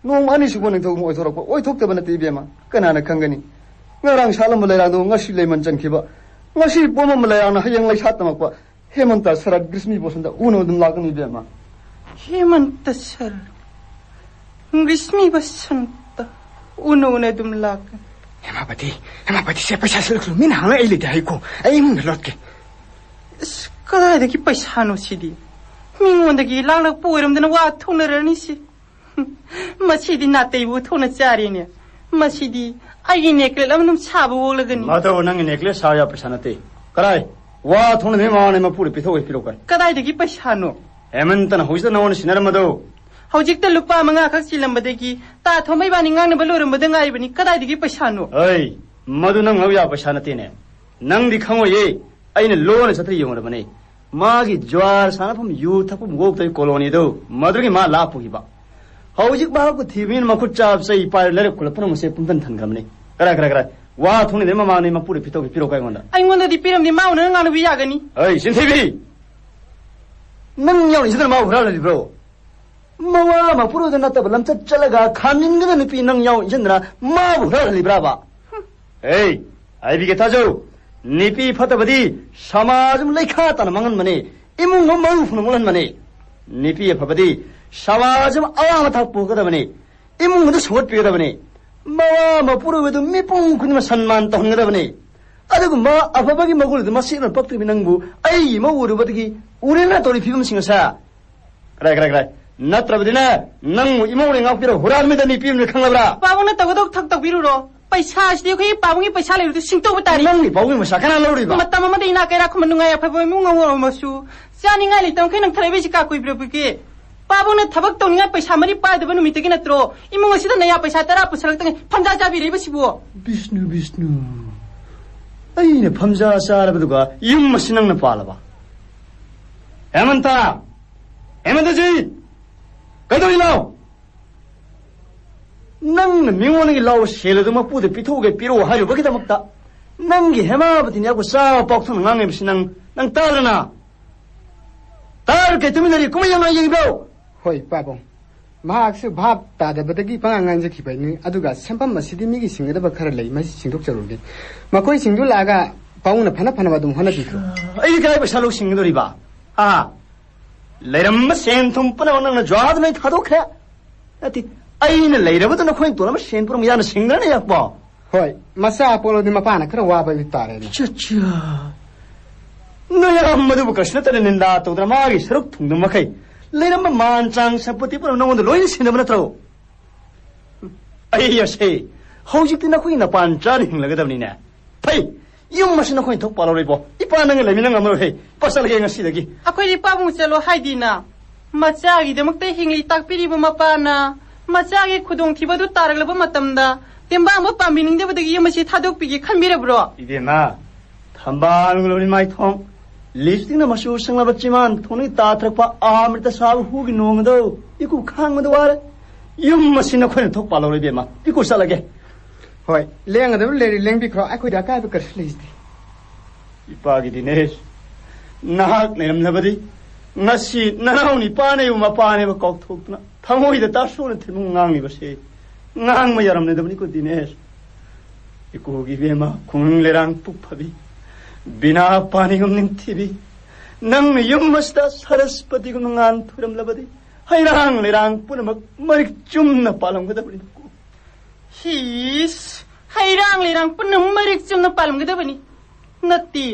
ꯅꯣꯡꯃ ꯑꯅꯤꯁꯨꯕ ꯅꯤꯡꯊꯧꯒꯨꯝ ꯑꯣꯏꯊꯣꯔꯛꯄ ꯑꯣꯏꯊꯣꯛꯇꯕ ꯅꯠꯇꯦ ꯏꯕꯦꯝꯃ꯫ ꯀꯅꯥꯅ ꯈꯪꯒꯅꯤ? ꯉꯔꯥꯡ ꯁꯥꯠꯂꯝꯕ ꯂꯩꯔꯥꯡꯗꯣ ꯉꯁꯤ ꯂꯩꯃꯟ ꯆꯟꯈꯤꯕ, ꯉꯁꯤ ꯄꯣꯝꯂꯝꯕ ꯂꯩꯔꯥꯡꯅ ꯍꯌꯦꯡ ꯂꯩꯁꯥꯠ ꯇꯝꯃꯛꯄ꯫ ꯍꯦꯃꯟꯇ ꯁꯔꯠ ꯒ꯭ꯔꯤꯁꯃꯤ ꯕꯁꯟꯇ ꯎꯅ ꯑꯗꯨꯝ ꯂꯥꯛꯀꯅꯤ ꯏꯕꯦꯝꯃ꯫ ꯍꯦꯃꯟꯇ ꯁꯔꯠ ꯒ꯭ꯔꯤꯁꯃꯤ ꯕꯁꯟꯇ ꯎꯅ ꯎꯅ ꯑꯗꯨꯝ ꯂꯥꯛꯀꯅꯤ꯫ ꯍꯦꯃꯥꯄꯇꯤ, ꯍꯦꯃꯥꯄꯇꯤ, ꯁꯦ ꯄꯩꯁꯥ ꯁꯤꯜꯂꯛꯂꯨ꯫ ꯃꯤꯅ ꯍꯥꯡꯂꯒ ꯑꯩ ꯂꯩꯇꯦ ꯍꯥꯏꯀꯣ꯫ ꯑꯩ ꯏꯃꯨꯡꯗ ꯂꯣꯠꯀꯦ꯫ ꯑꯁ, ꯀꯗꯥꯏꯗꯒꯤ ꯄꯩꯁꯥꯅꯣ ꯁꯤꯗꯤ? ꯃꯤꯉꯣꯟꯗꯒꯤ ꯂꯥꯛꯂꯛꯄ ꯑꯣꯏꯔꯝꯗꯅ ꯋꯥ ꯊꯣꯛꯅꯔꯅꯤ ꯁꯤ꯫ ꯃꯁꯤꯗꯤ ꯅꯥꯇꯩꯕꯨ ꯊꯣꯛꯅ ꯆꯥꯔꯦꯅꯦ꯫ ꯃꯁꯤꯗꯤ ꯑꯩꯒꯤ ꯅꯦꯀ꯭ꯂꯦꯠ ꯑꯃ ꯑꯗꯨꯝ ꯁꯥꯕ ꯑꯣꯛꯂꯒꯅꯤ꯫ ꯃꯗꯨ ꯅꯪꯒꯤ ꯅꯦꯀ꯭ꯂꯦꯠ ꯁꯥꯕ ꯌꯥꯕ ꯄꯩꯁꯥ ꯅꯠꯇꯦ꯫ ꯀꯔꯥꯏ? ꯋꯥ ꯊꯣꯛꯅꯗꯤ ꯃꯃꯥꯅ ꯃꯄꯨꯗ ꯄꯤꯊꯣꯛꯑꯣꯏ, ꯄꯤꯔꯛꯑꯣ ꯀꯔꯥꯏ? ꯀꯗꯥꯏꯗꯒꯤ ꯄꯩꯁꯥꯅꯣ? ꯍꯦꯃꯟꯇꯅ ꯍꯧꯖꯤꯛꯇ ꯅꯉꯣꯟꯗ ꯁꯤꯟꯅꯔꯝꯕꯗꯣ꯫ ꯍꯧꯖꯤꯛꯇ ꯂꯨꯄꯥ ꯃꯉꯥ ꯈꯛ ꯆꯤꯜꯂꯝꯕꯗꯒꯤ ꯇꯥ ꯊꯣꯝꯕ ꯏꯕꯥꯅꯤ ꯉꯥꯡꯅꯕ ꯂꯣꯏꯔꯝꯕꯗ ꯉꯥꯏꯔꯤꯕꯅꯤ꯫ ꯀꯗꯥꯏꯗꯒꯤ ꯄꯩꯁꯥꯅꯣ? ꯑꯩ, ꯃꯗꯨ ꯅꯪ ꯂꯧ ꯌꯥꯕ ꯄꯩꯁꯥ ꯅꯠꯇꯦꯅꯦ꯫ ꯅꯪꯗꯤ ꯈꯪꯉꯣꯏꯌꯦ꯫ ꯑꯩꯅ ꯂꯣꯟꯅ ꯆꯠꯇ꯭ꯔ ꯌꯦꯡꯉꯨꯔꯕꯅꯦ꯫ ꯃꯥꯒꯤ ꯖ꯭ꯋꯥꯔ ꯁꯥꯟꯅꯐꯝ, ꯌꯨ ꯊꯛꯐꯝ, ꯋꯣꯛꯇꯒꯤ ꯀꯣꯂꯣꯅꯤꯗꯨ ꯃꯗꯨꯒꯤ ꯃꯥ ꯂꯥꯛꯄꯨꯈꯤꯕ꯫ ꯍꯧꯖꯤꯛ ꯃꯍꯥꯛꯄꯨ ꯊꯤꯕ ꯃꯤꯅ ꯃꯈꯨꯠ ꯆꯥꯕ ꯆꯩ ꯄꯥꯏꯔ ꯂꯩꯔꯛ ꯈꯨꯜꯂꯛꯄꯅ ꯃꯁꯦ ꯄꯨꯝꯊꯟ ꯊꯟꯈ꯭ꯔꯕꯅꯤ꯫ ꯀꯔꯥꯏ, ꯀꯔꯥꯏ, ꯀꯔꯥꯏ? ꯋꯥ ꯊꯣꯛꯅꯗꯤ ꯃꯃꯥꯡꯅꯤ ꯃꯄꯨꯗ ꯄꯤꯊꯣꯛꯀꯦ, ꯄꯤꯔꯛꯑꯣ ꯑꯩꯉꯣꯟꯗ꯫ ꯑꯩꯉꯣꯟꯗꯗꯤ ꯄꯤꯔꯝꯗꯦ, ꯃꯥ ꯎꯅꯔ ꯉꯥꯡꯅꯕ ꯌꯥꯒꯅꯤ꯫ ꯑꯩ, ꯆꯤꯟꯊꯤꯕꯤ! ꯅꯪ ꯌꯥꯎꯅ ꯏꯟꯁꯤꯟꯗꯅ ꯃꯥꯕꯨ ꯍꯨꯔꯥꯜꯍꯜꯂꯤꯕ꯭ꯔꯣ? ꯃꯋꯥ ꯃꯄꯨꯔꯣꯏꯗ ꯅꯠꯇꯕ ꯂꯝꯆꯠ ꯆꯠꯂꯒ ꯈꯥꯝꯖꯤꯟꯒꯗ ꯅꯨꯄꯤ ꯅꯪ ꯌꯥꯎꯅ ꯏꯟꯁꯤꯟꯗꯅ ꯃꯥꯕꯨ ꯍꯨꯔꯥꯜꯍꯜꯂꯤꯕ꯭ꯔꯥꯕ? ꯍꯨꯝ꯫ ꯑꯦ, ꯍꯥꯏꯕꯤꯒꯦ ꯇꯥꯖꯧ꯫ ꯅꯨꯄꯤ ꯐꯠꯇꯕꯗꯤ ꯁꯃꯥꯖ ꯑꯃ ꯂꯩꯈꯥ ꯇꯥꯅ ꯃꯥꯡꯍꯟꯕꯅꯤ, ꯏꯃꯨꯡ ꯑꯃ ꯃꯔꯨ ꯐꯨꯅ ꯃꯨꯜꯍꯟꯕꯅꯤ꯫ ꯅꯨꯄꯤ ꯑꯐꯕꯗꯤ ꯁꯃꯥꯖ ꯑꯃ ꯑꯋꯥꯡꯕ ꯊꯥꯛ ꯄꯨꯒꯗꯕꯅꯤ, ꯏꯃꯨꯡ ꯑꯗꯨ ꯁꯧꯒꯠꯄꯤꯒꯗꯕꯅꯤ꯫ ꯃꯋꯥ ꯃꯄꯨꯔꯣꯏꯕꯗꯨ ꯃꯤꯄꯨꯝ ꯈꯨꯗꯤꯡꯃꯛ ꯁꯟꯃꯥꯟ ꯇꯧꯍꯟꯒꯗꯕꯅꯤ꯫ ꯑꯗꯨꯒꯨꯝꯕ ꯑꯐꯕꯒꯤ ꯃꯒꯨꯟ ꯑꯗꯨ ꯃꯁꯤꯅ ꯄꯛꯇ꯭ꯔꯤꯕ ꯅꯪꯕꯨ ꯑꯩꯒꯤ ꯃꯧ ꯎꯔꯨꯕꯗꯒꯤ ꯎꯔꯦꯅ ꯇꯧꯔꯤ ꯐꯤꯕꯝꯁꯤꯡ ꯑꯁꯦ꯫ ꯀꯔꯥꯏ, ꯀꯔꯥꯏ, ꯀꯔꯥꯏ? ꯅꯠꯇ꯭ꯔꯕꯗꯤꯅꯦ, ꯅꯪꯕꯨ ꯏꯃꯧꯅ ꯉꯥꯛꯄꯤꯔ ꯍꯨꯔꯥꯟꯕꯗ ꯅꯨꯄꯤ ꯑꯃꯅ ꯈꯪꯂꯕ꯭ꯔꯥ? ꯄꯥꯕꯨꯡꯅ ꯇꯧꯒꯗꯧ ꯊꯛ ꯇꯧꯕꯤꯔꯨꯔꯣ꯫ ꯄꯩꯁꯥꯁꯤꯗꯤ ꯑꯩꯈꯣꯏꯒꯤ ꯄꯥꯕꯨꯡꯒꯤ ꯄꯩꯁꯥ ꯂꯩꯕꯗꯨ ꯁꯤꯡꯇꯣꯛꯄ ꯇꯥꯔꯦ꯫ ꯅꯪꯒꯤ ꯄꯥꯕꯨꯡꯒꯤ ꯄꯩꯁꯥ ꯀꯅꯥ ꯂꯧꯔꯤꯕ? ꯃꯇꯝ ꯑꯃꯗ ꯏꯅꯥꯛ ꯀꯩꯔꯥꯛ ꯈꯨꯝꯕ ꯅꯨꯡꯉꯥꯏ ꯌꯥꯏꯐꯕ ꯏꯃꯨꯡ ꯑꯃ ꯑꯣꯏꯔꯝꯃꯁꯨ, ꯆꯥꯅꯤꯡꯉꯥꯏ ꯂꯩꯇꯕ ꯃꯈꯩ ꯅꯪ ꯊꯔꯛꯏꯕꯁꯤ ꯀꯥ ꯀꯨꯏꯕꯤꯔꯕꯒꯦ? ꯄꯥꯕꯨꯡꯅ ꯊꯕꯛ ꯇꯧꯅꯤꯡꯉꯥꯏ ꯄꯩꯁꯥ ꯃꯔꯤ ꯄꯥꯏꯗꯕ ꯅꯨꯃꯤꯠꯇꯒꯤ ꯅꯠꯇ꯭ꯔꯣ ꯏꯃꯨꯡ ꯑꯁꯤꯗ ꯅꯌꯥ ꯄꯩꯁꯥ ꯇꯔꯥ ꯄꯨꯁꯜꯂꯛꯇꯉꯩ ꯐꯝꯖꯥ ꯆꯥꯕꯤꯔꯛꯏꯕꯁꯤꯕꯨ? ꯕꯤꯁꯅꯨ, ꯕꯤꯁꯅꯨ, ꯑꯩꯅ ꯐꯝꯖꯥ ꯆꯥꯔꯕꯗꯨꯒ ꯌꯨꯝ ꯑꯁꯤ ꯅꯪꯅ ꯄꯥꯜꯂꯕ? ꯍꯦꯃꯟꯇ! ꯍꯦꯃꯟꯇꯖꯤ! ꯀꯩꯗꯧꯔꯤꯅꯣ? ꯅꯪꯅ ꯃꯤꯉꯣꯟꯗꯒꯤ ꯂꯧ ꯁꯦꯜ ꯑꯗꯨ ꯃꯄꯨꯗ ꯄꯤꯊꯣꯛꯑꯒ ꯄꯤꯔꯛꯑꯣ ꯍꯥꯏꯔꯨꯕꯒꯤꯗꯃꯛꯇ ꯅꯪꯒꯤ ꯍꯦꯃꯥꯕꯇꯤꯅꯤ ꯑꯩꯕꯨ ꯆꯥꯕ ꯄꯥꯎꯊꯣꯛꯅ ꯉꯥꯡꯉꯤꯕꯁꯤ ꯅꯪ, ꯅꯪ ꯇꯥꯗ꯭ꯔꯅ? ꯇꯥꯔ ꯀꯩ ꯇꯨꯃꯤꯟꯅꯔꯤ? ꯀꯨꯝꯍꯩ ꯌꯥꯝ ꯌꯦꯡꯕ꯭ꯔꯣ? ꯍꯣꯏ, ꯄꯥꯕꯨꯡ꯫ ꯃꯍꯥꯛꯁꯨ ꯚꯥꯞ ꯇꯥꯗꯕꯗꯒꯤ ꯄꯉꯥꯡ ꯉꯥꯡꯖꯈꯤꯕꯅꯤ꯫ ꯑꯗꯨꯒ ꯁꯦꯝꯐꯝ ꯑꯁꯤꯗꯤ ꯃꯤꯒꯤ ꯁꯤꯡꯒꯗꯕ ꯈꯔ ꯂꯩ, ꯃꯁꯤ ꯁꯤꯡꯗꯣꯛꯆꯔꯨꯒꯦ꯫ ꯃꯈꯣꯏꯁꯤꯡꯗꯨ ꯂꯥꯛꯑꯒ ꯄꯥꯕꯨꯡꯅ ꯐꯅ ꯐꯅꯕ ꯑꯗꯨꯝ ꯍꯣꯠꯅꯕꯤꯈ꯭ꯔꯣ꯫ ꯑꯩꯗꯤ ꯀꯗꯥꯏ ꯄꯩꯁꯥ ꯂꯧ ꯁꯤꯡꯒꯗꯧꯔꯤꯕ? ꯑꯥ? ꯂꯩꯔꯝꯕ ꯁꯦꯟ ꯊꯨꯝ ꯄꯨꯝꯅꯃꯛ ꯅꯪꯅ ꯖ꯭ꯋꯥꯗ ꯂꯣꯏ ꯊꯥꯗꯣꯛꯈ꯭ꯔꯦ꯫ ꯅꯠꯇꯦ, ꯑꯩꯅ ꯂꯩꯔꯕꯗꯨ ꯅꯈꯣꯏꯅ ꯇꯣꯜꯂꯝꯕ ꯁꯦꯟ ꯄꯨꯝꯅꯃꯛ ꯌꯥꯅ ꯁꯤꯡꯗ꯭ꯔꯅ ꯌꯥꯛꯄꯣ? ꯍꯣꯏ, ꯃꯆꯥ ꯄꯣꯛꯂꯗꯤ ꯃꯄꯥꯅ ꯈꯔ ꯋꯥꯕ ꯍꯥꯏꯕ ꯇꯥꯔꯦꯅꯦ꯫ ꯆꯠ, ꯆꯠ꯫ ꯅꯌꯥꯝꯕꯗꯨꯕꯨ ꯀ꯭ꯔꯤꯁꯅꯇꯅ ꯅꯤꯟꯗꯥ ꯇꯧꯗꯅ ꯃꯥꯒꯤ ꯁꯔꯨꯛ ꯊꯨꯡꯗꯕ ꯃꯈꯩ ꯂꯩꯔꯝꯕ ꯃꯥꯟ ꯆꯥꯡ ꯁꯝꯄꯣꯠꯇꯤ ꯄꯨꯝꯅꯃꯛ ꯅꯉꯣꯟꯗ ꯂꯣꯏꯅ ꯁꯤꯟꯅꯕ ꯅꯠꯇ꯭ꯔꯣ? ꯑꯩ ꯑꯁꯦ ꯍꯧꯖꯤꯛꯇꯤ ꯅꯈꯣꯏꯒꯤ ꯅꯄꯥꯟ ꯆꯥꯅ ꯍꯤꯡꯂꯒꯗꯕꯅꯤꯅꯦ꯫ ꯐꯩ, ꯌꯨꯝ ꯑꯁꯤ ꯅꯈꯣꯏꯅ ꯊꯣꯛ ꯄꯥꯜꯍꯧꯔꯣꯏꯕꯣ꯫ ꯏꯄꯥ ꯅꯪꯒ ꯂꯩꯃꯤꯟꯅ ꯉꯝꯃꯔꯣꯏ꯫ ꯍꯦ, ꯄꯥꯁꯜꯂꯒꯦ ꯉꯁꯤꯗꯒꯤ꯫ ꯑꯩꯈꯣꯏꯗꯤ ꯄꯥꯕꯨꯡ ꯆꯠꯂꯣ ꯍꯥꯏꯗꯤꯅ꯫ ꯃꯆꯥꯒꯤꯗꯃꯛꯇ ꯍꯤꯡꯂꯤ ꯇꯥꯛꯄꯤꯔꯤꯕ ꯃꯄꯥꯅ ꯃꯆꯥꯒꯤ ꯈꯨꯗꯣꯡꯊꯤꯕꯗꯨ ꯇꯥꯔꯛꯂꯕ ꯃꯇꯝꯗ ꯇꯦꯡꯕꯥꯡꯕ ꯄꯥꯝꯕꯤꯅꯤꯡꯗꯕꯗꯒꯤ ꯌꯨꯝ ꯑꯁꯤ ꯊꯥꯗꯣꯛꯄꯤꯒꯦ ꯈꯟꯕꯤꯔꯕ꯭ꯔꯣ? ꯏꯕꯦꯝꯃ, ꯊꯝꯕꯥꯜ ꯂꯣꯏ ꯃꯥꯏꯊꯣꯡ, ꯂꯤꯞꯁꯇꯤꯛꯅ ꯃꯆꯨ ꯁꯪꯂꯕ ꯆꯤꯃꯥꯟ ꯊꯣꯡꯅꯒꯤ ꯇꯥꯊꯔꯛꯄ ꯑꯃ꯭ꯔꯤꯇ ꯁꯥꯕ ꯍꯨꯒꯤ ꯅꯣꯡ ꯑꯗꯨ ꯏꯀꯨ ꯈꯥꯡꯕꯗ ꯋꯥꯔꯦ꯫ ꯌꯨꯝ ꯑꯁꯤ ꯅꯈꯣꯏꯅ ꯊꯣꯛ ꯄꯥꯜꯍꯧꯔꯣꯏ ꯏꯕꯦꯝꯃ꯫ ꯏꯀꯨ ꯆꯠꯂꯒꯦ꯫ ꯍꯣꯏ, ꯂꯦꯡꯒꯗꯕ ꯂꯩꯔꯤ ꯂꯦꯡꯕꯤꯈ꯭ꯔꯣ, ꯑꯩꯈꯣꯏꯗꯤ ꯑꯀꯥꯏꯕ ꯀꯔꯤꯁꯨ ꯂꯩꯖꯗꯦ꯫ ꯏꯄꯥꯒꯤ ꯗꯤꯅꯦꯁ, ꯅꯍꯥꯛ ꯂꯩꯔꯝꯂꯕꯗꯤ ꯉꯁꯤ ꯅꯅꯥꯎ ꯅꯤꯄꯥꯅꯦꯕ ꯃꯄꯥꯅꯦꯕ ꯀꯥꯎꯊꯣꯛꯇꯨꯅ ꯊꯃꯣꯏꯗ ꯇꯥꯁꯣꯅ ꯊꯤꯟꯕ ꯉꯥꯡꯂꯤꯕꯁꯦ ꯉꯥꯡꯕ ꯌꯥꯔꯝꯂꯗꯕꯅꯤꯀꯣ ꯗꯤꯅꯦꯁ꯫ ꯏꯀꯣꯒꯤ ꯏꯕꯦꯝꯃ ꯈꯣꯡꯅꯤꯡ ꯂꯩꯔꯥꯡ ꯄꯨꯛ ꯐꯕꯤ, ꯕꯤꯅꯥ ꯄꯥꯅꯤꯒꯨꯝ ꯅꯤꯡꯊꯤꯕꯤ, ꯅꯪꯅ ꯌꯨꯝ ꯑꯁꯤꯗ ꯁꯔꯁꯄꯇꯤꯒꯨꯝꯅ ꯉꯥꯟ ꯊꯣꯏꯔꯝꯂꯕꯗꯤ ꯍꯩꯔꯥꯡ ꯂꯩꯔꯥꯡ ꯄꯨꯝꯅꯃꯛ ꯃꯔꯤꯛ ꯆꯨꯝꯅ ꯄꯥꯜꯂꯝꯒꯗꯕꯅꯤꯀꯣ꯫ ꯍꯤꯁ, ꯍꯩꯔꯥꯡ ꯂꯩꯔꯥꯡ ꯄꯨꯝꯅꯃꯛ ꯃꯔꯤꯛ ꯆꯨꯝꯅ ꯄꯥꯜꯂꯝꯒꯗꯕꯅꯤ꯫ ꯅꯠꯇꯦ,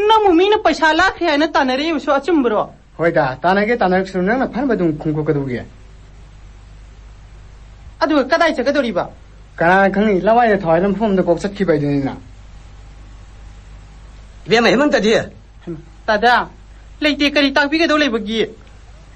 ꯅꯪꯕꯨ ꯃꯤꯅ ꯄꯩꯁꯥ ꯂꯥꯛꯈ꯭ꯔꯦ ꯍꯥꯏꯅ ꯇꯥꯟꯅꯔꯛꯏꯕꯁꯨ ꯑꯆꯨꯝꯕꯔꯣ? ꯍꯣꯏꯗ, ꯇꯥꯟꯅꯒꯦ ꯇꯥꯟꯅꯔꯛꯁꯅꯨ, ꯅꯪꯅ ꯐꯅꯕ ꯑꯗꯨꯝ ꯈꯨꯝꯀꯣꯛꯀꯗꯧꯒꯦ꯫ ꯑꯗꯨꯒ ꯀꯗꯥꯏ ꯆꯠꯀꯗꯧꯔꯤꯕ? ꯀꯅꯥꯅ ꯈꯪꯅꯤ, ꯂꯋꯥꯏꯅ ꯊꯋꯥꯏ ꯂꯝꯐꯝꯗ ꯀꯣꯛ ꯆꯠꯈꯤꯕ ꯍꯥꯏꯗꯨꯅꯤꯅ꯫ ꯏꯕꯦꯝꯃ, ꯍꯦꯃꯟꯇꯗꯤ? ꯍꯩꯃꯥ, ꯇꯥꯗ, ꯂꯩꯇꯦ, ꯀꯔꯤ ꯇꯥꯛꯄꯤꯒꯗꯧ ꯂꯩꯕꯒꯤ?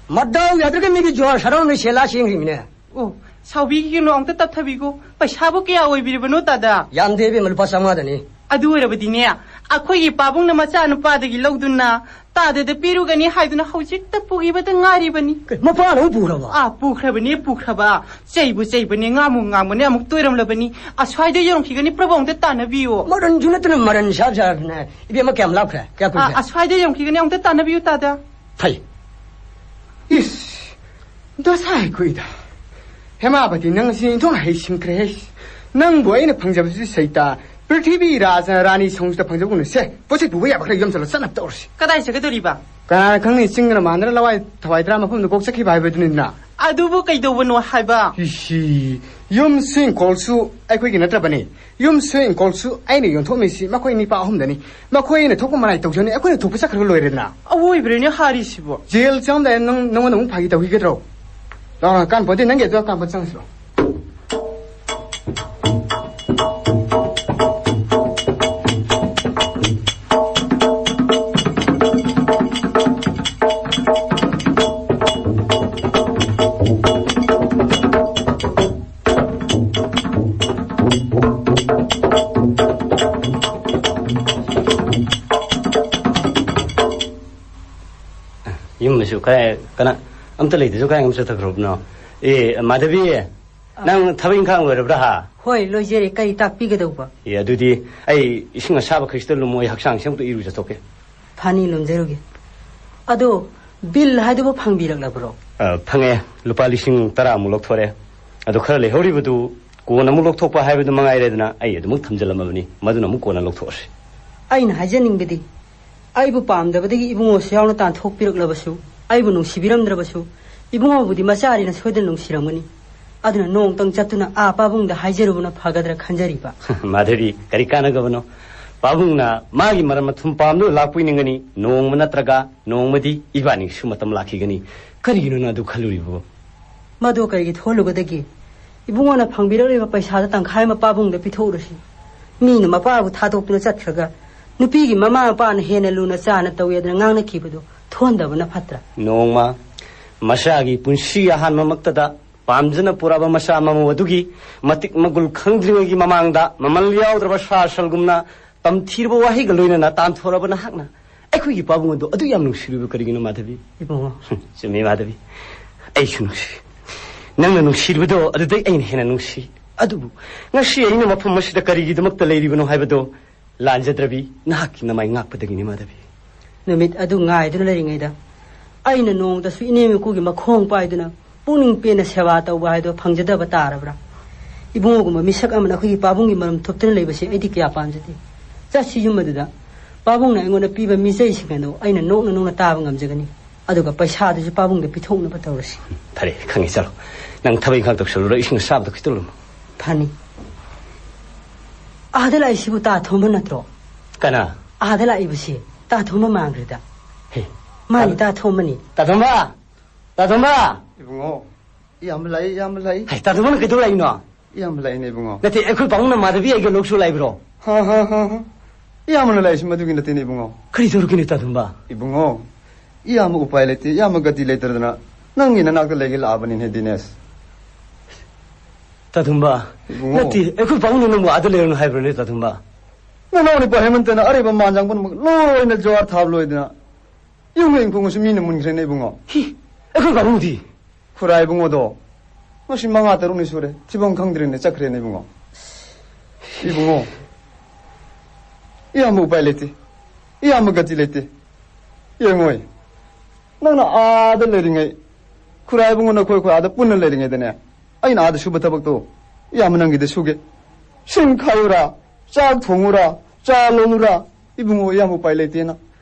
ꯃꯗꯥꯎ ꯌꯥꯗ꯭ꯔꯒ ꯃꯤꯒꯤ ꯖꯨꯍꯥꯔ ꯁꯔꯥꯎꯅ ꯁꯦꯂꯥ ꯁꯦꯡꯈ꯭ꯔꯤꯃꯤꯅꯦ꯫ ꯑꯣ, ꯁꯥꯎꯕꯤꯒꯅꯨ, ꯑꯝꯇ ꯇꯞꯊꯕꯤꯈꯣ꯫ ꯄꯩꯁꯥꯕꯨ ꯀꯌꯥ ꯑꯣꯏꯕꯤꯔꯕꯅꯣ, ꯇꯥꯗ? ꯌꯥꯝꯗꯦ ꯏꯕꯦꯝꯃ, ꯂꯨꯄꯥ ꯆꯥꯝꯃꯉꯥꯗꯅꯤ꯫ ꯑꯗꯨ ꯑꯣꯏꯔꯕꯗꯤꯅꯦ, ꯑꯩꯈꯣꯏꯒꯤ ꯄꯥꯕꯨꯡꯅ ꯃꯆꯥꯅꯨꯄꯥꯗꯒꯤ ꯂꯧꯗꯨꯅ ꯇꯥꯗꯗ ꯄꯤꯔꯨꯒꯅꯤ ꯍꯥꯏꯗꯨꯅ ꯍꯧꯖꯤꯛꯇ ꯄꯨꯈꯤꯕꯗ ꯉꯥꯏꯔꯤꯕꯅꯤ꯫ ꯀꯩ, ꯃꯄꯥꯅ ꯑꯃꯨꯛ ꯄꯨꯈ꯭ꯔꯕ? ꯑꯥ, ꯄꯨꯈ꯭ꯔꯕꯅꯦ, ꯄꯨꯈ꯭ꯔꯕ꯫ ꯆꯩꯕꯨ ꯆꯩꯕꯅꯦ, ꯉꯥꯡꯕꯨ ꯉꯥꯡꯕꯅꯦ, ꯑꯃꯨꯛ ꯇꯣꯏꯔꯝꯂꯕꯅꯤ꯫ ꯑꯁ꯭ꯋꯥꯏꯗ ꯌꯧꯔꯝꯈꯤꯒꯅꯤ, ꯄ꯭ꯔꯚꯨ, ꯑꯃꯨꯛꯇ ꯇꯥꯟꯅꯕꯤꯌꯣ꯫ ꯃꯔꯟꯁꯨ ꯅꯠꯇꯅ ꯃꯔꯟ ꯁꯥꯕ ꯁꯥꯕꯅꯦ꯫ ꯏꯕꯦꯝꯃ, ꯀꯌꯥꯝ ꯂꯥꯞꯈ꯭ꯔꯦ? ꯀꯌꯥꯝ ꯑꯥ, ꯀꯨꯏꯈ꯭ꯔꯦ? ꯑꯁ꯭ꯋꯥꯏꯗ ꯌꯧꯔꯝꯈꯤꯒꯅꯤ, ꯑꯃꯨꯛꯇ ꯇꯥꯟꯅꯕꯤꯌꯨ, ꯇꯥꯗ꯫ ꯐꯩ꯫ ꯏꯁ, ꯗꯁꯥ ꯑꯩꯈꯣꯏꯗ꯫ ꯍꯦꯃꯥꯕꯇꯤ, ꯅꯪ ꯑꯁꯤ ꯏꯟꯊꯣꯛꯅ ꯍꯩꯁꯤꯡꯈ꯭ꯔꯦꯍꯦ꯫ ꯅꯪꯕꯨ ꯑꯩꯅ ꯐꯪꯖꯕꯁꯤꯗꯤ ꯁꯩꯇꯥ, ꯄ꯭ꯔꯤꯊꯤꯕꯤ ꯔꯥꯖ ꯔꯥꯅꯤ ꯁꯣꯡꯁꯤꯗ ꯐꯪꯖꯕꯒꯨꯝꯅ꯫ ꯁꯦ, ꯄꯣꯠ ꯆꯩ ꯄꯨꯕ ꯌꯥꯕ ꯈꯔ ꯌꯣꯝꯁꯜꯂꯣ, ꯆꯠꯅꯕ ꯇꯧꯔꯁꯤ꯫ ꯀꯗꯥꯏ ꯆꯠꯀꯗꯧꯔꯤꯕ? ꯀꯅꯥꯅ ꯈꯪꯅꯤ, ꯆꯤꯡꯗꯅ ꯃꯥꯟꯗꯅ ꯂꯋꯥꯏ ꯊꯋꯥꯏ ꯇꯔꯥ ꯃꯐꯝꯗ ꯀꯣꯛ ꯆꯠꯈꯤꯕ ꯍꯥꯏꯕꯗꯨꯅꯤꯗꯅ꯫ ꯑꯗꯨꯕꯨ ꯀꯩꯗꯧꯕꯅꯣ ꯍꯥꯏꯕ? ꯏꯁꯤ, ꯌꯨꯝꯁꯨ ꯏꯪꯈꯣꯜꯁꯨ ꯑꯩꯈꯣꯏꯒꯤ ꯅꯠꯇ꯭ꯔꯕꯅꯤ꯫ ꯌꯨꯝꯁꯨ ꯏꯪꯈꯣꯜꯁꯨ ꯑꯩꯅ ꯌꯣꯟꯊꯣꯛꯑꯝꯃꯤꯁꯤ ꯃꯈꯣꯏ ꯅꯤꯄꯥ ꯑꯍꯨꯝꯗꯅꯤ꯫ ꯃꯈꯣꯏꯅ ꯊꯣꯛꯄ ꯃꯔꯥꯏ ꯇꯧꯖꯅꯤ, ꯑꯩꯈꯣꯏꯅ ꯊꯣꯛꯄ ꯆꯠꯈ꯭ꯔꯒ ꯂꯣꯏꯔꯦꯗꯅ꯫ ꯑꯑꯣꯏꯕ꯭ꯔꯅꯦ ꯍꯥꯏꯔꯤꯁꯤꯕꯣ? ꯖꯦꯜ ꯆꯪꯉꯝꯗꯥꯏꯗ ꯅꯪ, ꯅꯪꯉꯣꯟꯗ ꯑꯃꯨꯛ ꯐꯥꯒꯤ ꯇꯧꯈꯤꯒꯗ꯭ꯔꯣ? ꯂꯥꯎ, ꯀꯥꯟꯄꯣꯠꯇꯦ, ꯅꯪꯒꯤ ꯑꯗꯨ ꯀꯥꯟꯄꯣꯠ ꯆꯪꯉꯁꯤꯔꯣ? ꯌꯨꯝꯗꯁꯨ ꯀꯥꯏ, ꯀꯅꯥ ꯑꯝꯇ ꯂꯩꯇ꯭ꯔꯁꯨ ꯀꯥꯏ ꯑꯃ ꯆꯠꯊꯈ꯭ꯔꯕꯅꯣ? ꯑꯦ, ꯃꯥꯙꯕꯤ, ꯅꯪ ꯊꯕꯛ ꯏꯪꯈꯥꯡ ꯂꯣꯏꯔꯕ꯭ꯔꯥ, ꯍꯥ? ꯍꯣꯏ, ꯂꯣꯏꯖꯔꯦ꯫ ꯀꯔꯤ ꯇꯥꯛꯄꯤꯒꯗꯧꯕ? ꯑꯦ, ꯑꯗꯨꯗꯤ ꯑꯩ ꯏꯁꯤꯡ ꯑꯁꯥꯕ ꯈꯖꯤꯛꯇ ꯂꯨꯝꯃꯣ, ꯑꯩ ꯍꯛꯆꯥꯡꯁꯦ ꯑꯃꯨꯛꯇ ꯏꯔꯨꯖꯊꯣꯛꯀꯦ꯫ ꯐꯅꯤ, ꯂꯨꯝꯖꯔꯨꯒꯦ꯫ ꯑꯗꯣ, ꯕꯤꯜ ꯍꯥꯏꯗꯨꯕꯨ ꯐꯪꯕꯤꯔꯛꯂꯕ꯭ꯔꯣ? ꯑ, ꯐꯪꯉꯦ꯫ ꯂꯨꯄꯥ ꯂꯤꯁꯤꯡ ꯇꯔꯥꯃꯨꯛ ꯂꯧꯊꯣꯔꯦ꯫ ꯑꯗꯣ ꯈꯔ ꯂꯩꯍꯧꯔꯤꯕꯗꯨ ꯀꯣꯟꯅ ꯑꯃꯨꯛ ꯂꯧꯊꯣꯛꯄ ꯍꯥꯏꯕꯗꯨ ꯃꯉꯥꯏꯔꯦꯗꯅ, ꯑꯩ ꯑꯗꯨꯃꯛ ꯊꯝꯖꯤꯜꯂꯝꯃꯕꯅꯤ꯫ ꯃꯗꯨꯅ ꯑꯃꯨꯛ ꯀꯣꯟꯅ ꯂꯧꯊꯣꯛꯑꯁꯤ꯫ ꯑꯩꯅ ꯍꯥꯏꯖꯅꯤꯡꯕꯗꯤ, ꯑꯩꯕꯨ ꯄꯥꯝꯗꯕꯗꯒꯤ ꯏꯕꯨꯡꯉꯣꯁꯨ ꯌꯥꯎꯅ ꯇꯥꯟꯊꯣꯛꯄꯤꯔꯛꯂꯕꯁꯨ, ꯑꯩꯕꯨ ꯅꯨꯡꯁꯤꯕꯤꯔꯝꯗ꯭ꯔꯕꯁꯨ, ꯏꯕꯨꯡꯉꯣꯕꯨꯗꯤ ꯃꯆꯥꯅꯤꯅ ꯁꯣꯏꯗꯅ ꯅꯨꯡꯁꯤꯔꯝꯒꯅꯤ꯫ ꯑꯗꯨꯅ ꯅꯣꯡꯇꯪ ꯆꯠꯇꯨꯅ ꯑꯥ ꯄꯥꯕꯨꯡꯗ ꯍꯥꯏꯖꯔꯨꯕꯅ ꯐꯒꯗ꯭ꯔꯥ ꯈꯟꯖꯔꯤꯕ꯫ ꯃꯥꯙꯕꯤ, ꯀꯔꯤ ꯀꯥꯟꯅꯒꯕꯅꯣ? ꯄꯥꯕꯨꯡꯅ ꯃꯥꯒꯤ ꯃꯔꯝ ꯑꯊꯨꯝ ꯄꯥꯝꯗꯨꯅ ꯂꯥꯛꯄꯣꯏ ꯅꯤꯡꯒꯅꯤ꯫ ꯅꯣꯡꯃ ꯅꯠꯇ꯭ꯔꯒ ꯅꯣꯡꯃꯗꯤ ꯏꯕꯥꯅꯤꯒꯤꯁꯨ ꯃꯇꯝ ꯂꯥꯛꯈꯤꯒꯅꯤ꯫ ꯀꯔꯤꯒꯤꯅꯣ ꯅꯪ ꯑꯗꯨ ꯈꯜꯂꯨꯔꯤꯕꯣ? ꯃꯗꯨ ꯀꯔꯤꯒꯤ ꯊꯣꯛꯍꯜꯂꯨꯒꯗꯒꯦ? ꯏꯕꯨꯡꯉꯣꯅ ꯐꯪꯕꯤꯔꯛꯂꯤꯕ ꯄꯩꯁꯥꯗ ꯇꯪꯈꯥꯏ ꯑꯃ ꯄꯥꯕꯨꯡꯗ ꯄꯤꯊꯣꯛꯎꯔꯁꯤ꯫ ꯃꯤꯅ ꯃꯄꯥꯕꯨ ꯊꯥꯗꯣꯛꯇꯨꯅ ꯆꯠꯈ꯭ꯔꯒ, ꯅꯨꯄꯤꯒꯤ ꯃꯃꯥ ꯃꯄꯥꯅ ꯍꯦꯟꯅ ꯂꯨꯅ ꯆꯥꯅ ꯇꯧꯏ ꯑꯗꯨꯅ ꯉꯥꯡꯅꯈꯤꯕꯗꯨ ꯊꯣꯟꯗꯕꯅ ꯐꯠꯇ꯭ꯔꯥ? ꯅꯣꯡꯃ ꯃꯆꯥꯒꯤ ꯄꯨꯟꯁꯤ ꯑꯍꯥꯟꯕꯃꯛꯇꯗ ꯄꯥꯝꯖꯅ ꯄꯨꯔꯛꯑꯕ ꯃꯆꯥ ꯃꯃꯧ ꯑꯗꯨꯒꯤ ꯃꯇꯤꯛ ꯃꯒꯨꯜ ꯈꯪꯗ꯭ꯔꯤꯉꯩꯒꯤ ꯃꯃꯥꯡꯗ, ꯃꯃꯜ ꯌꯥꯎꯗ꯭ꯔꯕ ꯁꯥ ꯁꯜꯒꯨꯝꯅ ꯇꯝꯊꯤꯔꯕ ꯋꯥꯍꯩꯒ ꯂꯣꯏꯅꯅ ꯇꯥꯟꯊꯣꯔꯛꯑꯕ ꯅꯍꯥꯛꯅ ꯑꯩꯈꯣꯏꯒꯤ ꯄꯥꯕꯨꯡ ꯑꯗꯨ ꯑꯗꯨ ꯌꯥꯝ ꯅꯨꯡꯁꯤꯔꯤꯕ ꯀꯔꯤꯒꯤꯅꯣ, ꯃꯥꯙꯕꯤ? ꯏꯕꯨꯡꯉꯣ꯫ ꯆꯨꯝꯃꯤ, ꯃꯥꯙꯕꯤ꯫ ꯑꯩꯁꯨ ꯅꯨꯡꯁꯤ꯫ ꯅꯪꯅ ꯅꯨꯡꯁꯤꯔꯤꯕꯗꯣ ꯑꯗꯨꯗꯩ ꯑꯩꯅ ꯍꯦꯟꯅ ꯅꯨꯡꯁꯤ꯫ ꯑꯗꯨꯕꯨ ꯉꯁꯤ ꯑꯩꯅ ꯃꯐꯝ ꯑꯁꯤꯗ ꯀꯔꯤꯒꯤꯗꯃꯛꯇ ꯂꯩꯔꯤꯕꯅꯣ ꯍꯥꯏꯕꯗꯣ ꯂꯥꯟꯖꯗ꯭ꯔꯕꯤ ꯅꯍꯥꯛꯀꯤ ꯅꯃꯥꯏ ꯉꯥꯛꯄꯗꯒꯤꯅꯤ, ꯃꯥꯙꯕꯤ꯫ ꯅꯨꯃꯤꯠ ꯑꯗꯨ ꯉꯥꯏꯗꯨꯅ ꯂꯩꯔꯤꯉꯩꯗ ꯑꯩꯅ ꯅꯣꯡꯃꯗꯁꯨ ꯏꯅꯦꯝ ꯏꯀꯨꯒꯤ ꯃꯈꯣꯡ ꯄꯥꯏꯗꯨꯅ ꯄꯨꯛꯅꯤꯡ ꯄꯦꯟꯅ ꯁꯦꯕꯥ ꯇꯧꯕ ꯍꯥꯏꯗꯣ ꯐꯪꯖꯗꯕ ꯇꯥꯔꯕ꯭ꯔꯥ? ꯏꯕꯨꯡꯉꯣꯒꯨꯝꯕ ꯃꯤꯁꯛ ꯑꯃꯅ ꯑꯩꯈꯣꯏꯒꯤ ꯄꯥꯕꯨꯡꯒꯤ ꯃꯔꯝ ꯊꯨꯞꯇꯨꯅ ꯂꯩꯕꯁꯦ ꯑꯩꯗꯤ ꯀꯌꯥ ꯄꯥꯝꯖꯗꯦ꯫ ꯆꯠꯁꯤ ꯌꯨꯝ ꯑꯗꯨꯗ ꯄꯥꯕꯨꯡꯅ ꯑꯩꯉꯣꯟꯗ ꯄꯤꯕ ꯃꯤꯆꯩꯁꯤꯡ ꯑꯗꯨ ꯑꯩꯅ ꯅꯣꯛꯅ ꯅꯣꯛꯅ ꯇꯥꯕ ꯉꯝꯖꯒꯅꯤ꯫ ꯑꯗꯨꯒ ꯄꯩꯁꯥꯗꯨꯁꯨ ꯄꯥꯕꯨꯡꯗ ꯄꯤꯊꯣꯛꯅꯕ ꯇꯧꯔꯁꯤ꯫ ꯐꯔꯦ, ꯈꯪꯉꯦ, ꯆꯠꯂꯣ꯫ ꯅꯪ ꯊꯕꯛ ꯏꯪꯈꯥꯡ ꯇꯧꯁꯜꯂꯨꯔꯣ, ꯏꯁꯤꯡ ꯑꯁꯥꯕꯗꯣ ꯈꯤꯇꯪ ꯂꯨꯝꯃꯨ꯫ ꯐꯅꯤ꯫ ꯑꯥꯗ ꯂꯥꯛꯏꯁꯤꯕꯨ ꯇꯥ ꯊꯣꯝꯕ ꯅꯠꯇ꯭ꯔꯣ? ꯀꯅꯥ? ꯑꯥꯗ ꯂꯥꯛꯏꯕꯁꯤ ꯇꯥ ꯊꯣꯝꯕ ꯃꯥꯟꯈ꯭ꯔꯦꯗ꯫ ꯍꯦ, ꯃꯥꯅꯤ, ꯇꯥ-, ꯇꯥ ꯊꯣꯝꯕꯅꯤ꯫ ꯇꯥ ꯊꯣꯝꯕ! ꯇꯥ ꯊꯣꯝꯕ! ꯏꯕꯨꯡꯉꯣ, ꯏꯌꯥꯝꯕ ꯂꯥꯛꯏ, ꯏꯌꯥꯝꯕ ꯂꯥꯛꯏ꯫ ꯍꯩ, ꯇꯥ ꯊꯣꯝꯕꯅ ꯀꯩꯗꯧ ꯂꯥꯛꯏꯅꯣ? ꯏꯌꯥꯝꯕ ꯂꯥꯛꯏꯅꯦ, ꯏꯕꯨꯡꯉꯣ꯫ ꯅꯠꯇꯦ, ꯑꯩꯈꯣꯏ ꯄꯥꯕꯨꯡꯅ ꯃꯥꯙꯕꯤ ꯑꯩꯒ ꯂꯣꯛꯁꯨ ꯂꯥꯛꯏꯕ꯭ꯔꯣ? ꯍꯥ, ꯍꯥ, ꯍꯥ, ꯍꯥ꯫ ꯏꯌꯥꯝꯕꯅ ꯂꯥꯛꯏꯁꯤ ꯃꯗꯨꯒꯤ ꯅꯠꯇꯦꯅꯦ, ꯏꯕꯨꯡꯉꯣ꯫ ꯀꯔꯤ ꯇꯧꯔꯒꯦꯅꯦ, ꯇꯥ ꯊꯣꯝꯕ? ꯏꯕꯨꯡꯉꯣ, ꯏꯌꯥꯝꯕ ꯎꯄꯥꯏ ꯂꯩꯇꯦ, ꯏꯌꯥꯝꯕ ꯒꯇꯤ ꯂꯩꯇꯗꯅ ꯅꯪꯒꯤ ꯅꯅꯥꯛꯇ ꯂꯩꯒꯦ ꯂꯥꯛꯑꯕꯅꯤꯅꯦ, ꯗꯤꯅꯦꯁ꯫ ꯇꯥ ꯊꯣꯝꯕ, ꯏꯕꯨꯡꯉꯣ꯫ ꯅꯠꯇꯦ, ꯑꯩꯈꯣꯏ ꯄꯥꯕꯨꯡꯅ ꯅꯪꯕꯨ ꯑꯥꯗ ꯂꯩꯔꯨꯅꯨ ꯍꯥꯏꯕ꯭ꯔꯅꯦ, ꯇꯥ ꯊꯣꯝꯕ? ꯅꯅꯥꯎ ꯅꯨꯄꯥ ꯍꯦꯃꯟꯇꯅ ꯑꯔꯩꯕ ꯃꯥꯟꯖꯥꯡ ꯄꯨꯝꯅꯃꯛ ꯂꯣꯏꯅ ꯖꯨꯋꯥꯔ ꯊꯥꯕ ꯂꯣꯏꯗꯅ ꯌꯨꯝꯒ ꯏꯪꯈꯣꯡꯒꯁꯨ ꯃꯤꯅ ꯃꯨꯟꯈ꯭ꯔꯦꯅꯦ, ꯏꯕꯨꯡꯉꯣ꯫ ꯍꯤ, ꯑꯩꯈꯣꯏ ꯄꯥꯕꯨꯡꯗꯤ? ꯈꯨꯔꯥ ꯏꯕꯨꯡꯉꯣꯗꯣ ꯉꯁꯤ ꯃꯉꯥ ꯇꯔꯨꯛꯅꯤ ꯁꯨꯔꯦ, ꯊꯤꯐꯝ ꯈꯪꯗ꯭ꯔꯦꯅꯦ, ꯆꯠꯈ꯭ꯔꯦꯅꯦ, ꯏꯕꯨꯡꯉꯣ꯫ ꯏꯕꯨꯡꯉꯣ, ꯏꯌꯥꯝꯕ ꯎꯄꯥꯏ ꯂꯩꯇꯦ, ꯏꯌꯥꯝꯕ ꯒꯇꯤ ꯂꯩꯇꯦ꯫ ꯌꯦꯡꯉꯣꯏ, ꯅꯪꯅ ꯑꯥꯗ ꯂꯩꯔꯤꯉꯩ, ꯈꯨꯔꯥꯏ ꯏꯕꯨꯡꯉꯣ ꯅꯈꯣꯏ ꯑꯩꯈꯣꯏ ꯑꯥꯗ ꯄꯨꯟꯅ ꯂꯩꯔꯤꯉꯩꯗꯅꯦ, ꯑꯩꯅ ꯑꯥꯗ ꯁꯨꯕ ꯊꯕꯛꯇꯣ ꯏꯌꯥꯝꯕ ꯅꯪꯒꯤꯗ ꯁꯨꯒꯦ꯫ ꯁꯤꯡ ꯈꯥꯏꯌꯨꯔꯥ, ꯆꯥꯛ ꯊꯣꯡꯉꯨꯔꯥ, ꯆꯥ ꯂꯣꯜꯂꯨꯔꯥ, ꯏꯕꯨꯡꯉꯣ ꯏꯌꯥꯝꯕ ꯎꯄꯥꯏ ꯂꯩꯇꯦꯅ꯫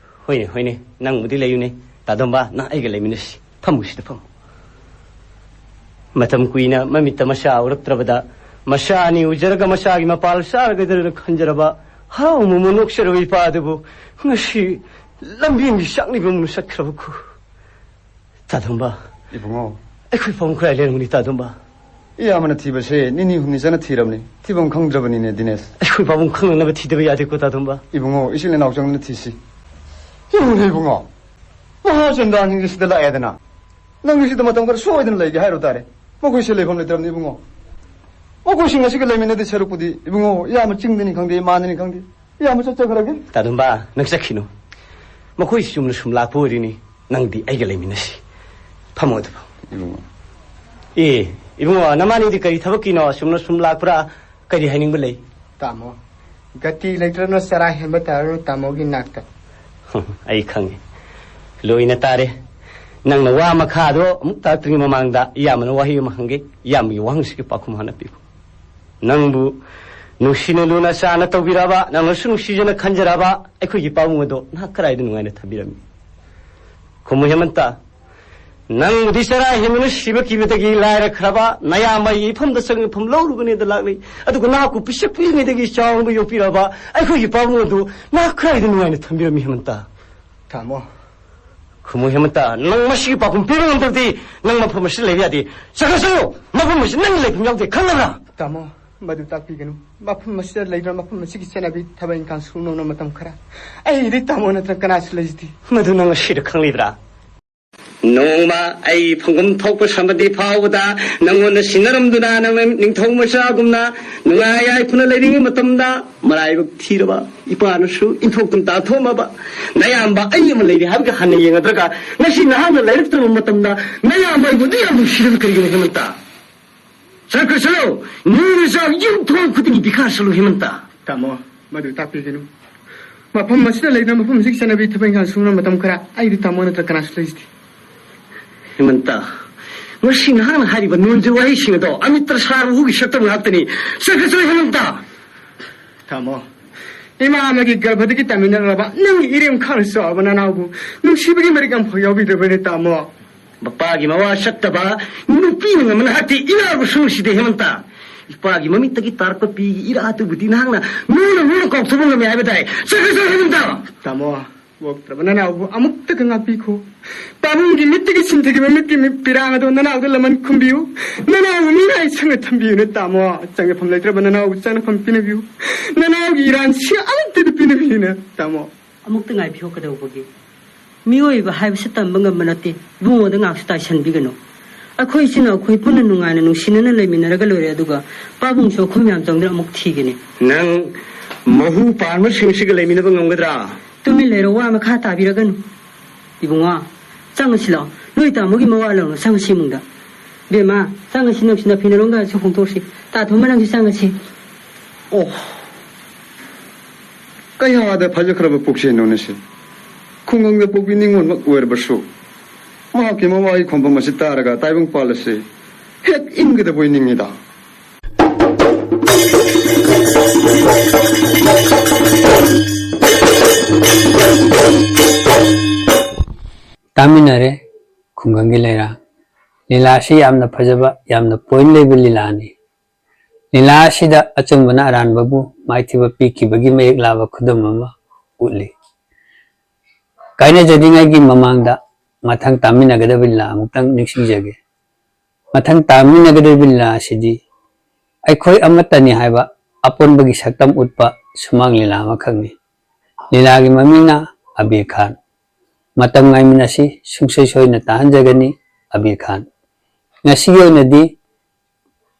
ꯍꯣꯏꯅꯦ, ꯍꯣꯏꯅꯦ, ꯅꯪꯕꯨꯗꯤ ꯂꯩꯌꯨꯅꯦ꯫ ꯇꯥꯗꯣꯝꯕ, ꯅꯪ ꯑꯩꯒ ꯂꯩꯃꯤꯟꯅꯁꯤ꯫ ꯐꯝꯃꯨ ꯁꯤꯗ ꯐꯝꯃꯨ꯫ ꯃꯇꯝ ꯀꯨꯏꯅ ꯃꯃꯤꯠꯇ ꯃꯆꯥ ꯎꯔꯛꯇ꯭ꯔꯕꯗ, ꯃꯆꯥ ꯑꯅꯤ ꯎꯖꯔꯒ ꯃꯆꯥꯒꯤ ꯃꯄꯥꯜ ꯆꯥꯔꯒꯗ꯭ꯔꯅ ꯈꯟꯖꯔꯕ, ꯍꯔꯥꯎ ꯃꯃꯣꯟ ꯅꯣꯛꯆꯔꯕ ꯏꯄꯥ ꯑꯗꯨꯕꯨ ꯉꯁꯤ ꯂꯝꯕꯦꯟꯒꯤ ꯆꯥꯛꯅꯤꯕ ꯑꯃ ꯆꯠꯈ꯭ꯔꯕ ꯈꯨ꯫ ꯇꯥꯗꯣꯝꯕ꯫ ꯏꯕꯨꯡꯉꯣ꯫ ꯑꯩꯈꯣꯏ ꯄꯥꯕꯨꯡ ꯈꯨꯔꯥꯏ ꯂꯩꯔꯝꯒꯅꯤ, ꯇꯥꯗꯣꯝꯕ꯫ ꯏꯌꯥꯝꯕꯅ ꯊꯤꯕꯁꯦ ꯅꯤꯅꯤ ꯍꯨꯝꯅꯤ ꯆꯪꯅ ꯊꯤꯔꯕꯅꯤ꯫ ꯊꯤꯐꯝ ꯈꯪꯗ꯭ꯔꯕꯅꯤꯅꯦ, ꯗꯤꯅꯦꯁ꯫ ꯑꯩꯈꯣꯏ ꯄꯥꯕꯨꯡ ꯈꯪꯅꯅꯕ ꯊꯤꯗꯕ ꯌꯥꯗꯦꯀꯣ, ꯇꯥꯗꯣꯝꯕ꯫ ꯏꯕꯨꯡꯉꯣ, ꯏꯆꯤꯜ ꯏꯅꯥꯎ ꯆꯪꯗꯅ ꯊꯤꯁꯤ꯫ ꯌꯦꯡꯉꯨꯅꯦ, ꯏꯕꯨꯡꯉꯣ꯫ ꯃꯍꯥꯆꯟꯗ꯭ꯔꯥꯅꯤꯁꯤ ꯁꯤꯗ ꯂꯥꯛꯑꯦꯗꯅ꯫ ꯅꯪꯒꯤ ꯁꯤꯗ ꯃꯇꯝ ꯈꯔ ꯁꯣꯏꯗꯅ ꯂꯩꯒꯦ ꯍꯥꯏꯔꯨ ꯇꯥꯔꯦ꯫ ꯃꯈꯣꯏꯁꯦ ꯂꯩꯐꯝ ꯂꯩꯇ꯭ꯔꯕꯅꯤ, ꯏꯕꯨꯡꯉꯣ꯫ ꯃꯈꯣꯏꯁꯤꯡ ꯑꯁꯤꯒ ꯂꯩꯃꯤꯟꯅꯗꯣꯏ ꯁꯔꯨꯛꯄꯨꯗꯤ, ꯏꯕꯨꯡꯉꯣ, ꯏꯌꯥꯝꯕ ꯆꯤꯡꯗꯅꯤ ꯈꯪꯗꯦ, ꯃꯥꯟꯗꯅꯤ ꯈꯪꯗꯦ, ꯏꯌꯥꯝꯕ ꯆꯠꯆꯈ꯭ꯔꯒꯦ꯫ ꯇꯥꯗꯣꯝꯕ, ꯅꯪ ꯆꯠꯈꯤꯅꯨ꯫ ꯃꯈꯣꯏꯁꯤ ꯆꯨꯝꯅ ꯁꯨꯝ ꯂꯥꯛꯄ ꯑꯣꯏꯔꯤꯅꯤ꯫ ꯅꯪꯗꯤ ꯑꯩꯒ ꯂꯩꯃꯤꯟꯅꯁꯤ꯫ ꯐꯝꯃꯣ ꯑꯗꯨ ꯐꯝꯃꯣ꯫ ꯏꯕꯨꯡꯉꯣ꯫ ꯑꯦ, ꯏꯕꯨꯡꯉꯣ, ꯅꯃꯥꯅꯤꯗꯤ ꯀꯔꯤ ꯊꯕꯛꯀꯤꯅꯣ ꯆꯨꯝꯅ ꯁꯨꯝ ꯂꯥꯛꯄ꯭ꯔꯥ? ꯀꯔꯤ ꯍꯥꯏꯅꯤꯡꯕ ꯂꯩ? ꯇꯥꯃꯣ, ꯒꯇꯤ ꯂꯩꯇ꯭ꯔꯅ ꯆꯔꯥ ꯍꯦꯟꯕ ꯇꯥꯔꯅꯨ ꯇꯥꯃꯣꯒꯤ ꯅꯥꯛꯇ꯫ ꯑꯩ ꯈꯪꯉꯤ꯫ ꯂꯣꯏꯅ ꯇꯥꯔꯦ꯫ ꯅꯪꯅ ꯋꯥ ꯃꯈꯥꯗꯣ ꯑꯃꯨꯛ ꯇꯥꯔꯛꯇ꯭ꯔꯤꯉꯩ ꯃꯃꯥꯡꯗ ꯏꯌꯥꯝꯕꯅ ꯋꯥꯍꯩ ꯑꯃ ꯍꯪꯒꯦ꯫ ꯏꯌꯥꯝꯕꯒꯤ ꯋꯥꯍꯪꯁꯤꯒꯤ ꯄꯥꯎꯈꯨꯝ ꯍꯥꯟꯅ ꯄꯤꯌꯨ꯫ ꯅꯪꯕꯨ ꯅꯨꯡꯁꯤꯅ ꯂꯨꯅ ꯆꯥꯅ ꯇꯧꯕꯤꯔꯕ, ꯅꯪꯅꯁꯨ ꯅꯨꯡꯁꯤꯖꯅ ꯈꯟꯖꯔꯕ ꯑꯩꯈꯣꯏꯒꯤ ꯄꯥꯕꯨꯡ ꯑꯗꯣ ꯅꯍꯥꯛ ꯀꯗꯥꯏꯗ ꯅꯨꯡꯉꯥꯏꯅ ꯊꯝꯕꯤꯔꯝꯃꯤ? ꯈꯨꯝꯃꯨ ꯍꯦꯃꯟꯇ, ꯅꯪꯕꯨꯗꯤ ꯆꯔꯥ ꯍꯦꯟꯕꯅ ꯁꯤꯕ ꯀꯤꯕꯗꯒꯤ ꯂꯥꯏꯔꯈ꯭ꯔꯕ ꯅꯌꯥꯝꯕ ꯑꯩꯒꯤ ꯏꯐꯝꯗ ꯆꯪ ꯏꯐꯝ ꯂꯧꯔꯨꯕꯅꯦꯗ ꯂꯥꯛꯂꯤ꯫ ꯑꯗꯨꯒ ꯅꯍꯥꯛꯄꯨ ꯄꯤꯁꯛ ꯄꯤꯛꯂꯤꯉꯩꯗꯒꯤ ꯆꯥꯎꯅꯕ ꯌꯣꯛꯄꯤꯔꯕ ꯑꯩꯈꯣꯏꯒꯤ ꯄꯥꯕꯨꯡ ꯑꯗꯨ ꯅꯍꯥꯛ ꯀꯗꯥꯏꯗ ꯅꯨꯡꯉꯥꯏꯅ ꯊꯝꯕꯤꯔꯝꯃꯤ ꯍꯦꯃꯟꯇ? ꯇꯥꯃꯣ꯫ ꯈꯨꯝꯃꯨ ꯍꯦꯃꯟꯇ, ꯅꯪ ꯃꯁꯤꯒꯤ ꯄꯥꯎꯈꯨꯝ ꯄꯤꯕ ꯉꯝꯗ꯭ꯔꯕꯗꯤ ꯅꯪ ꯃꯐꯝ ꯑꯁꯤꯗ ꯂꯩꯕ ꯌꯥꯗꯦ꯫ ꯆꯠꯈ꯭ꯔꯁꯅꯨ! ꯃꯐꯝ ꯑꯁꯤ ꯅꯪꯒꯤ ꯂꯩꯐꯝ ꯌꯥꯎꯗꯦ, ꯈꯪꯉꯕ꯭ꯔꯥ? ꯇꯥꯃꯣ, ꯃꯗꯨ ꯇꯥꯛꯄꯤꯒꯅꯨ꯫ ꯃꯐꯝ ꯑꯁꯤꯗ ꯂꯩꯗꯨꯅ ꯃꯐꯝ ꯑꯁꯤꯒꯤ ꯆꯠꯅꯕꯤ ꯊꯕꯛ ꯏꯪꯈꯥꯡ ꯁꯨꯅꯧꯅ ꯃꯇꯝ ꯈꯔ꯫ ꯑꯩꯗꯤ ꯇꯥꯃꯣ ꯅꯠꯇꯅ ꯀꯅꯥꯁꯨ ꯂꯩꯖꯗꯦ꯫ ꯃꯗꯨ ꯅꯪ ꯉꯁꯤꯗ ꯈꯪꯂꯤꯕ꯭ꯔꯥ? ꯅꯣꯡꯃ ꯑꯩ ꯐꯪꯐꯝ ꯊꯣꯛꯄ ꯁꯃꯗꯤ ꯐꯥꯎꯕꯗ ꯅꯪꯉꯣꯟꯗ ꯁꯤꯟꯅꯔꯝꯗꯨꯅ ꯅꯪꯅ ꯅꯤꯡꯊꯧ ꯃꯆꯥꯒꯨꯝꯅ ꯅꯨꯡꯉꯥꯏ ꯌꯥꯏꯐꯅ ꯂꯩꯔꯤꯉꯩ ꯃꯇꯝꯗ ꯃꯔꯥꯏꯕꯛ ꯊꯤꯔꯕ ꯏꯄꯥꯅꯁꯨ ꯏꯟꯊꯣꯛꯇꯨꯅ ꯇꯥꯊꯣꯛꯑꯝꯃꯕ ꯅꯌꯥꯝꯕ ꯑꯩ ꯑꯃ ꯂꯩꯔꯤ ꯍꯥꯏꯕꯒꯤ ꯍꯟꯅ ꯌꯦꯡꯉꯗ꯭ꯔꯒ ꯉꯁꯤ ꯅꯍꯥꯛꯅ ꯂꯩꯔꯛꯇ꯭ꯔꯕ ꯃꯇꯝꯗ ꯅꯌꯥꯝꯕ ꯑꯩꯕꯨ ꯑꯗꯨ ꯌꯥꯝ ꯅꯨꯡꯁꯤꯔꯕ ꯀꯔꯤꯒꯤꯅꯣ ꯍꯦꯃꯟꯇ? ꯆꯠꯈ꯭ꯔꯁꯅꯨ! ꯅꯨꯃꯤꯠ ꯆꯥꯛ ꯌꯨꯝꯊꯣꯡ ꯈꯨꯗꯤꯡꯒꯤ ꯕꯤꯈꯥ ꯁꯜꯂꯨ ꯍꯦꯃꯟꯇ! ꯇꯥꯃꯣ, ꯃꯗꯨ ꯇꯥꯛꯄꯤꯒꯅꯨ꯫ ꯃꯐꯝ ꯑꯁꯤꯗ ꯂꯩꯗꯨꯅ ꯃꯐꯝ ꯑꯁꯤꯒꯤ ꯆꯠꯅꯕꯤ ꯊꯕꯛ ꯏꯪꯈꯥꯡ ꯁꯨꯅꯕ ꯃꯇꯝ ꯈꯔ ꯑꯩꯗꯤ ꯇꯥꯃꯣ ꯅꯠꯇ꯭ꯔ ꯀꯅꯥꯁꯨ ꯂꯩꯖꯗꯦ꯫ ꯍꯦꯃꯟꯇ, ꯉꯁꯤ ꯅꯍꯥꯛꯅ ꯍꯥꯏꯔꯤꯕ ꯅꯣꯟꯖꯨ ꯋꯥꯍꯩꯁꯤꯡ ꯑꯗꯣ ꯑꯃꯤꯇ꯭ꯔ ꯁꯥꯔꯕ ꯍꯨꯒꯤ ꯁꯛꯇꯝ ꯉꯥꯛꯇꯅꯤ꯫ ꯆꯠꯈ꯭ꯔꯁꯤ ꯍꯦꯃꯟꯇ꯫ ꯇꯥꯃꯣ, ꯏꯃꯥ ꯑꯃꯒꯤ ꯒꯔꯚꯗꯒꯤ ꯇꯥꯃꯤꯟꯅꯔꯕ ꯅꯪꯒꯤ ꯏꯔꯦꯝ ꯈꯥꯔ ꯆꯥꯎꯕ ꯅꯅꯥꯎꯕꯨ ꯅꯨꯡꯁꯤꯕꯒꯤ ꯃꯔꯤꯛ ꯑꯃꯐꯥꯎ ꯌꯥꯎꯕꯤꯗ꯭ꯔꯕꯅꯦ ꯇꯥꯃꯣ꯫ ꯃꯄꯥꯒꯤ ꯃꯋꯥ ꯆꯠꯇꯕ ꯅꯨꯄꯤꯅ ꯉꯝꯕ ꯅꯍꯥꯛꯇꯤ ꯏꯔꯥꯕꯨ ꯁꯨꯡꯁꯤꯗꯦ ꯍꯦꯃꯟꯇ꯫ ꯏꯄꯥꯒꯤ ꯃꯃꯤꯠꯇꯒꯤ ꯇꯥꯔꯛꯄ ꯄꯤꯒꯤ ꯏꯔꯥ ꯑꯗꯨꯕꯨꯗꯤ ꯅꯍꯥꯛꯅ ꯅꯣꯏꯅ ꯅꯣꯏꯅ ꯀꯥꯎꯊꯣꯛꯄ ꯉꯝꯃꯤ ꯍꯥꯏꯕ ꯇꯥꯏ꯫ ꯆꯠꯈ꯭ꯔꯁꯤ ꯍꯦꯃꯟꯇ꯫ ꯇꯥꯃꯣ, ꯑꯣꯛꯇ꯭ꯔꯕ ꯅꯅꯥꯎꯕꯨ ꯑꯃꯨꯛꯇꯒ ꯉꯥꯛꯄꯤꯈꯣ꯫ ꯄꯥꯕꯨꯡꯒꯤ ꯃꯤꯠꯇꯒꯤ ꯁꯤꯟꯊꯈꯤꯕ ꯃꯤꯠꯀꯤ ꯃꯤꯠ ꯄꯤꯔꯥꯡ ꯑꯗꯣ ꯅꯅꯥꯎꯗ ꯂꯃꯟ ꯈꯨꯝꯕꯤꯌꯨ꯫ ꯅꯅꯥꯎꯕꯨ ꯃꯤꯅꯥꯏ ꯁꯪꯅ ꯊꯝꯕꯤꯌꯨꯅꯦ ꯇꯥꯃꯣ꯫ ꯆꯪꯅꯐꯝ ꯂꯩꯇ꯭ꯔꯕ ꯅꯅꯥꯎꯕꯨ ꯆꯪꯅꯐꯝ ꯄꯤꯅꯕꯤꯌꯨ꯫ ꯅꯅꯥꯎꯒꯤ ꯏꯔꯥꯟꯁꯤ ꯑꯃꯨꯛꯇꯗ ꯄꯤꯅꯕꯤꯌꯨꯅꯦ ꯇꯥꯃꯣ꯫ ꯑꯃꯨꯛꯇ ꯉꯥꯏꯕꯤꯌꯣ ꯀꯩꯗꯧꯕꯒꯦ? ꯃꯤꯑꯣꯏꯕ ꯍꯥꯏꯕꯁꯤ ꯇꯝꯕ ꯉꯝꯕ ꯅꯠꯇꯦ꯫ ꯏꯕꯨꯡꯉꯣꯗ ꯉꯥꯏꯍꯥꯛꯁꯨ ꯇꯥꯏꯁꯟꯕꯤꯒꯅꯨ꯫ ꯑꯩꯈꯣꯏ ꯏꯆꯤꯟ ꯏꯅꯥꯎ ꯑꯩꯈꯣꯏ ꯄꯨꯟꯅ ꯅꯨꯡꯉꯥꯏꯅ ꯅꯨꯡꯁꯤꯅꯅ ꯂꯩꯃꯤꯟꯅꯔꯒ ꯂꯣꯏꯔꯦ, ꯑꯗꯨꯒ ꯄꯥꯕꯨꯡꯁꯨ ꯑꯩꯈꯣꯏ ꯃꯌꯥꯝ ꯆꯪꯗꯨꯅ ꯑꯃꯨꯛ ꯊꯤꯒꯅꯤ꯫ ꯅꯪ ꯃꯍꯨ ꯄꯥꯟꯕꯁꯤꯡꯁꯤꯒ ꯂꯩꯃꯤꯟꯅꯕ ꯉꯝꯒꯗ꯭ꯔꯥ? ꯇꯨꯃꯤꯟ ꯂꯩꯔꯣ, ꯋꯥ ꯃꯈꯥ ꯇꯥꯕꯤꯔꯒꯅꯨ꯫ ꯏꯕꯨꯡꯉꯣ, ꯆꯪꯉꯁꯤ ꯂꯥꯛꯑꯣ꯫ ꯅꯣꯏ ꯇꯥꯃꯣꯒꯤ ꯃꯋꯥ ꯂꯧꯅꯨ, ꯆꯪꯉꯁꯤ ꯏꯃꯨꯡꯗ꯫ ꯕꯦꯝꯃ, ꯆꯪꯉꯁꯤ, ꯅꯪꯁꯨ ꯅꯐꯤ ꯅꯔꯣꯟꯒꯁꯨ ꯍꯣꯡꯗꯣꯛꯁꯤ꯫ ꯇꯥ ꯊꯣꯝꯕ, ꯅꯪꯁꯨ ꯆꯪꯉꯁꯤ꯫ ꯑꯣ, ꯀꯌꯥꯗ ꯐꯖꯈ꯭ꯔꯕ ꯄꯨꯛꯆꯦꯜꯅꯣꯅꯦ ꯁꯤ꯫ ꯈꯨꯡꯒꯪꯗ ꯄꯣꯛꯄꯤ ꯅꯤꯉꯣꯜꯃꯛ ꯑꯣꯏꯔꯕꯁꯨ ꯃꯍꯥꯛꯀꯤ ꯃꯃꯥꯒꯤ ꯈꯣꯟꯐꯝ ꯑꯁꯤ ꯇꯥꯔꯒ ꯇꯥꯏꯕꯪꯄꯥꯜ ꯑꯁꯤ ꯍꯦꯛ ꯏꯪꯒꯗꯕꯣꯏ ꯅꯤꯡꯉꯤꯗ꯫ ꯇꯥꯃꯤꯟꯅꯔꯦ ꯈꯨꯡꯒꯪꯒꯤ ꯂꯩꯔꯥꯡ꯫ ꯂꯤꯂꯥ ꯑꯁꯤ ꯌꯥꯝꯅ ꯐꯖꯕ, ꯌꯥꯝꯅ point ꯂꯩꯕ ꯂꯤꯂꯥꯅꯤ꯫ ꯂꯤꯂꯥ ꯑꯁꯤꯗ ꯑꯆꯨꯝꯕꯅ ꯑꯔꯥꯟꯕꯕꯨ ꯃꯥꯏꯊꯤꯕ ꯄꯤꯈꯤꯕꯒꯤ ꯃꯌꯦꯛ ꯂꯥꯕ ꯈꯨꯗꯝ ꯑꯃ ꯎꯠꯂꯤ꯫ ꯀꯥꯏꯅꯖꯗ꯭ꯔꯤꯉꯩꯒꯤ ꯃꯃꯥꯡꯗ ꯃꯊꯪ ꯇꯥꯃꯤꯟꯅꯒꯗꯕ ꯂꯤꯂꯥ ꯑꯃꯨꯛꯇꯪ ꯅꯤꯡꯁꯤꯡꯖꯒꯦ꯫ ꯃꯊꯪ ꯇꯥꯃꯤꯟꯅꯒꯗꯧꯔꯤꯕ ꯂꯤꯂꯥ ꯑꯁꯤꯗꯤ ꯑꯩꯈꯣꯏ ꯑꯃꯠꯇꯅꯤ ꯍꯥꯏꯕ ꯑꯄꯨꯟꯕꯒꯤ ꯁꯛꯇꯝ ꯎꯠꯄ ꯁꯨꯃꯥꯡ ꯂꯤꯂꯥ ꯑꯃꯈꯛꯅꯤ꯫ ꯂꯤꯂꯥꯒꯤ ꯃꯃꯤꯡꯅ ꯑꯕꯤꯔ ꯈꯥꯟ꯫ ꯃꯇꯝ ꯉꯥꯏꯃꯤꯟꯅꯁꯤ, ꯁꯨꯡꯁꯣꯏ ꯁꯣꯏꯗꯅ ꯇꯥꯍꯟꯖꯒꯅꯤ ꯑꯕꯤꯔ ꯈꯥꯟ꯫ ꯉꯁꯤꯒꯤ ꯑꯣꯏꯅꯗꯤ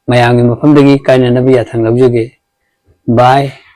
ꯃꯌꯥꯝꯒꯤ ꯃꯐꯝꯗꯒꯤ ꯀꯥꯏꯅꯅꯕ ꯌꯥꯊꯪ ꯂꯧꯖꯒꯦ꯫ Bye꯫